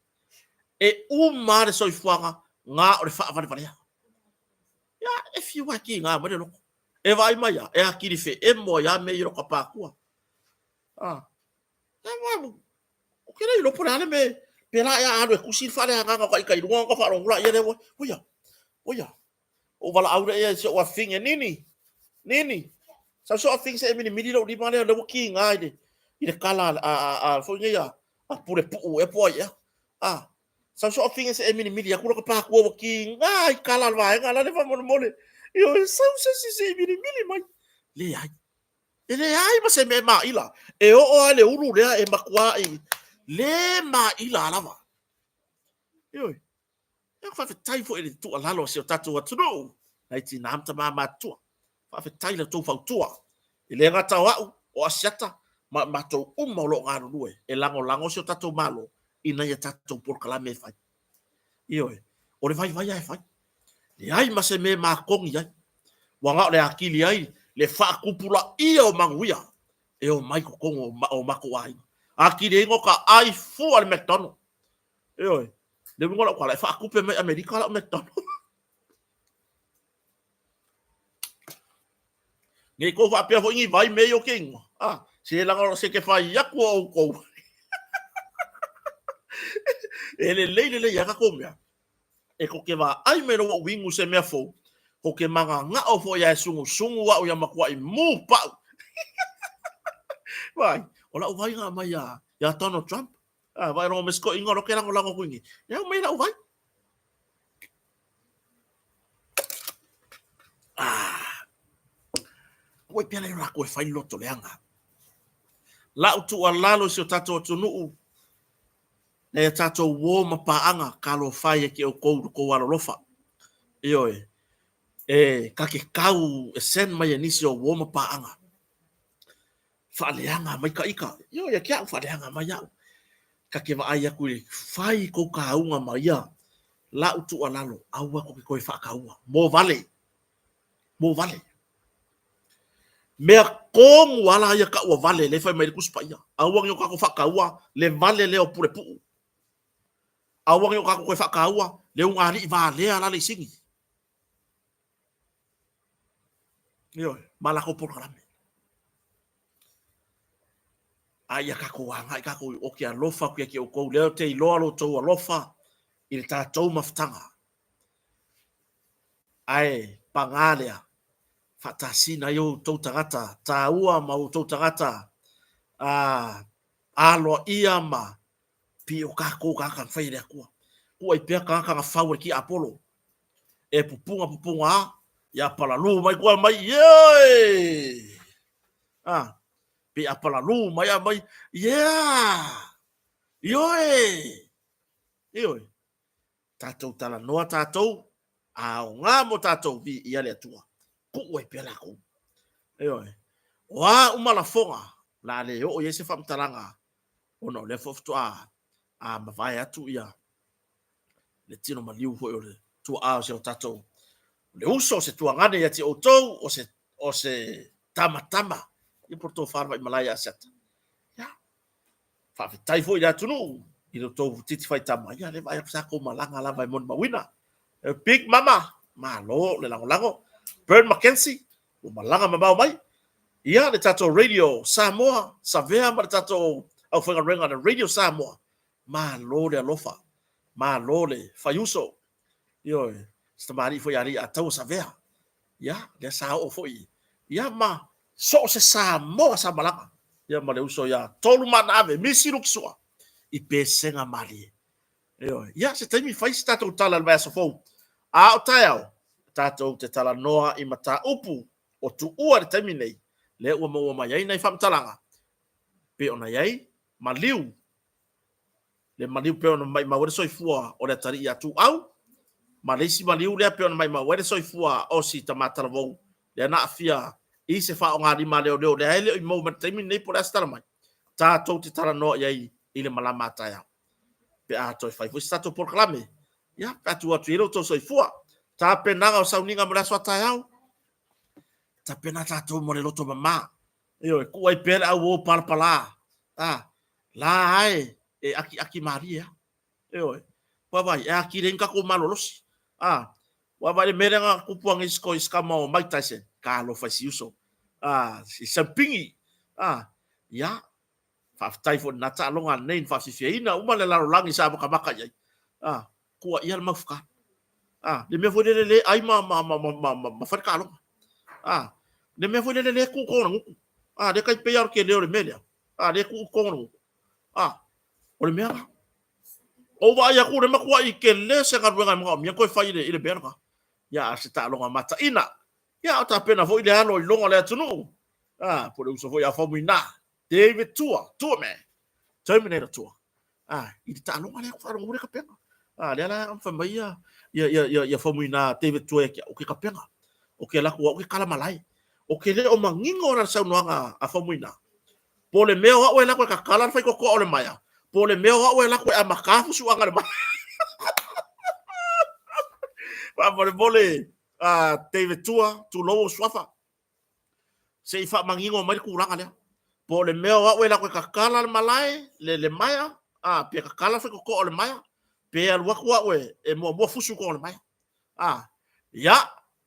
E uma lava le soifuaga na o le faavalevalea. Ia, e fiu lava e tiga mai le loto. E vaai mai lava, e atili feemo ai lava mea ia i lota pātua. Ah. Ou te le iloa po o le a le mea, pēlā ea a alu e tusi le faaleagaga o ita i luga ona faalogo laia lea, oia, oia, ou valaau lea i si ou afafine, Nini, Nini, sau si ou afafine se i e milimili lou lima lea, lea ua kiga i le, i le kala a, foi nei a, a pulepuu ea po o ai ea. Ah, sau si ou afafine se i e milimili atu lota pātua ua kiga i kala a le vaega lale faamolemole. Ioe, sau se isi se i milimili mai. Leai. E leai ma se mea e maila. E oo lava i le ulu lea e matuai le maila lava. Ioe. Ia faafetai foi i le tuualalo a si o tatou atunuu, nai tinā ma tamā matutua. Faafetai i la outou fautua. E le gata o au, o Asiata, ma matou uma o lo o galulue e lagolago si o tatou Malo ina ia tatou polokalame e fai. Ioe, o le vaivai lava e fai. Leai ma se mea e makogi ai. Ua na o le atili ai le faatupulaia o manuia e omai i totonu o matou aiga. Atili ai no ka ai fua le McDonald. Ioe, le uiga o lau tala, e faatupe mai Amerika lau McDonald. Nei kou faapea foi ni vai mea i o ke ingoa. Ah, se laga se ke fai atu o outou. E lelei lelei a tatou mea. E ko ke vaai mai loa ua inu se mea fou, ko ke mangangao foi ae sungusungu au ia matuai mū pau. Vai, o lau vai na mai ia, ia Donald Trump. Ah, vai rongo me sko ingo lo ke lagolago ku ingi. E au mai lau vai. Ah. Ua pea lai la ko e fai loto leaga. Lau tuualalo i si o tatou atunuu, Nei a tatou uō ma pāʻaga, talofa e ia te ʻoukou i lo kou alolofa. Ioe, e ka ke kau e send mai e nisi o uō ma pāʻaga. Faaleaga mai ka ika. Ioe, ia ke aʻu, faaleaga mai aʻu. Ka ke vaai aku i le fai kou kāuga ma ia laʻu tuualalo, aua ko ke koe faakaua. Mō wale. Mō wale. Mea komu ala ia ka ua wale le fai mai le Tusi Paia. Aua nei o kākou faakaua le wale lea o pulepuʻu. Aua nei o kākou toe faakaua le ugāliʻi valea la le isini. Ioe, ma lākou polokalame. A ia kākou agai kākou o ke alofa aku ia ki ʻoukou, lea o te iloa lo tou alofa i le tātou mafutaga. Ae pagā lea, faatasina ai outou tagata tāua ma outou tagata aloaia ma pei o kākou kākā na fai e le Atua. Kuʻai pea tagata na fau e le Tiapolo. E pupuga pupuga a, ia palalū mai kua mai, ioe! A, pe a palalū mai a mai, yeah! Ioe! Ioe! Tatou talanoa tatou, a aoga mo tatou, viia le Atua. Kuu ai pea lakou. Ioe. O a uma lafoga, o le a le oo i ai se faamatalaga, ona o lea foi faatoa a mavae atu ia le tino maliu foi o le tuaa o si o tatou, le uso o se tuagane ia te outou, o se, o se tamatama, ia po o le tofa le Vaimalae ia Asiata. Ia, Faafetai foi i le atunuu i lo tou titi faitama, ia lea vaai atu sa tou malaga lava e molimauina. Big Mama, malo le lagolago. Bern McKenzie, Ua malaga mamao mai. Ia, le tatou Radio Samoa, Savea ma le tatou aufaigaluega a le Radio Samoa, malo le alofa, malo le faiuso. Ioe, si tamalii foi ia Ataua Savea. Ia, lea sa oo foi. Ia ma so o se Samoa sa malaga. Ia ma le uso ia Tolu Manaave, Misi Lukisua, i pesega malie. Ioe. Ia, se taimi fai se tatou tala i le vaiaso fou. A o taeao, tatou te talanoa i mataupu o tuua i le taimi nei, lea ua maua mai ai nai faamatalaga, pei ona i ai maliu, le maliu pei ona maimau ai le soifua o le atalii ia Tuau, ma le isi maliu lea pei ona maimau ai le soifua o si tama talavou lea na aafia i se faaaogalima a leoleo lea e le o i maua mai i le taimi lenei po o le a se tala mai, tatou te talanoa i ai i le malama a taeao. Pe a toe fai foi se tatou polokalame, ia, pe a tuu atu i ai lo outou soifua. Tapenaga o sauniga mo le aso a taeao, tapena tatou mo le loto mama. Ioe, tuu ai pea le auo palapala. A, la ae e akiaki malie a. Ioe, vaavaai, e atili ai ni tatou malolosi. A, vaavaai le mea lea na tupu ane i si tama o Mike Tyson, talofa i si uso. A, si Sampingi. A, ia, Faafetai foi i lena taaloga ananei na faafiafiaina uma le lalolagi sa matamata i ai. A, tuuaia le maufuka. A, le mea foi lele le ai ma, ma, ma, ma, ma, ma, ma fai le taaloga. A, le mea foi lele le tuu tonu le gutu. A, le tai pei lava o le tele o le mea lea. A, le tuu tonu le gutu. A, o le mea lena. Ou vaai atu le matuai tele se galuega e manaomia toe fai i le, i le mea lena. Ia, a se taaloga mataina. Ia, a o tapena foi le alo i loga o le atunuu. A, po o le uso foi ia Faumuina. David Tua, Tua man, Terminator Tua. Ah, i le taaloga lea, faalogo le kapena. Ah, lea la fai mai ia ia ia ia, ia Faumuina David Tua ia o ke kapena. O ke laku au ke kala malae. O ke le o manino la saunoaga a Faumuina. Po le mea o au e lako e kakala le faitotoa o le maea. Po le mea o au e lako e amata fusuaga le maea. Faamolemole, David Tua, tulou ou suafa. Se i faamanino mai le tulaga lea. Po o le mea o au e alu atu e tatala le malae, le, le maea, a, pe tatala le faitotoa o le maea, pe alu atu au e, e muamua fusu i totonu o le maea. A, ia,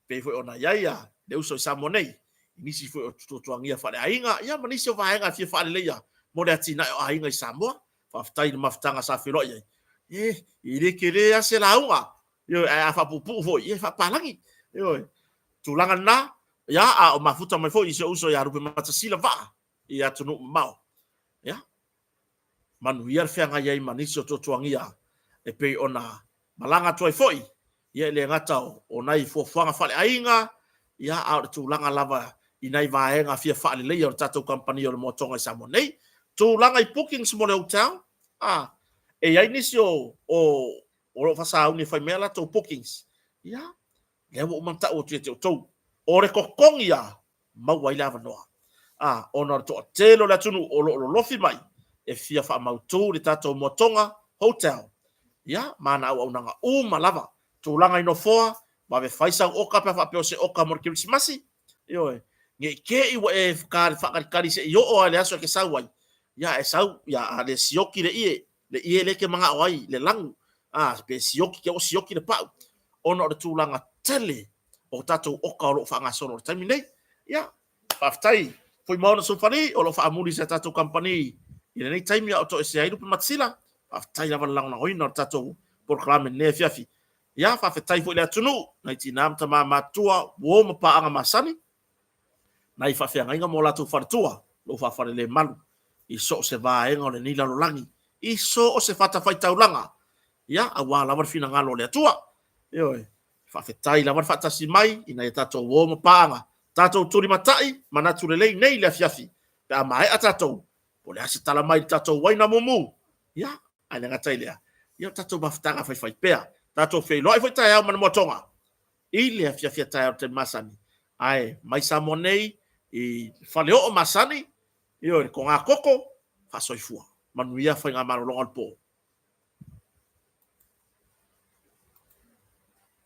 pei foi ona i ai a, le uso i Samoa nei, i nisi foi o tuatuagia faaleaiga, ia ma nisi o vaega e fia faaleleia mo le atinae o aiga i Samoa. Faafetai i le mafutaga sa feiloai ai. E, e le tele lava se lauga, Ioe, ae a faapuupuu foi, ia e faapalagi. Ioe, tulaga lena, ia, a o mafuta mai foi i si ou uso ia Lupematasila Vaa i atunuu mamao. Ia, manuia le feagai ai ma nisi o tuatuagia e pei ona malaga atu ai foi, ia e le gata o, o nai fuafuaga faaleaiga, ia, a o le tulaga lava i nai vaega fia faaleleia o le tatou kamupani o le Moa Toga i Samoa nei. Tulaga i bookings mo le hotel, a, e i ai nisi o, o, o lo o faasauni e fai mai a latou bookings, ia, lea ua uma ona tau atu ia te outou. O le totogi lava, maua ai le avanoa. A, ona o le toatele o le atunuu o lo o lolofi mai e fia faamautu le tatou Moa Toga Hotel, ia, ma ana auaunaga uma lava. Tulaga i nofoa, vave fai sau oka pe a faapea o se oka mo le Kerisimasi, ioe, ne i te i ua e faatalitali se i oo lava i le aso e te sau ai, ia, e sau, ia, a le sioki le ie, le ie lea e te manao ai le lanu, a, pe sioki, te ua sioki le pau, ona o le tulaga tele o tatou oka o lo o faagasolo i le taimi nei. Ia, faafetai Fuimaono Sufali o lo o faamuli i se tatou kamupani i lenei taimi a o toesea ai Lupematasila. Faafetai lava le lagolagoina o le tatou polokalame i lenei afiafi. Ia, faafetai foi i le atunuu, nai tina ma tama matutua, uo ma paaga masani, nai faafeagaiga ma o latou faletua, lou faafalelemalu i so o se vaega o lenei lalolagi, i so o se fatafaitaulaga, ia, aua lava le finagalo o le Atua. Ioe, faafetai lava le faatasi mai ina ia tatou o ma paaga, tatou tulimatai manatu lelei nei i le afiafi, pe a maea tatou, po o le a se tala mai i le tatou uaina mumu, ia, ae le gata i lea, ia o tatou mafutaga faifaipea, tatou feiloai foi taeao ma le Moa Toga i le afiafi a taeao i le taimi masani, ae mai Samoa nei i faleoo masani, ioe, le toga koko, faasoifua. Manuia faigamalologa o le po.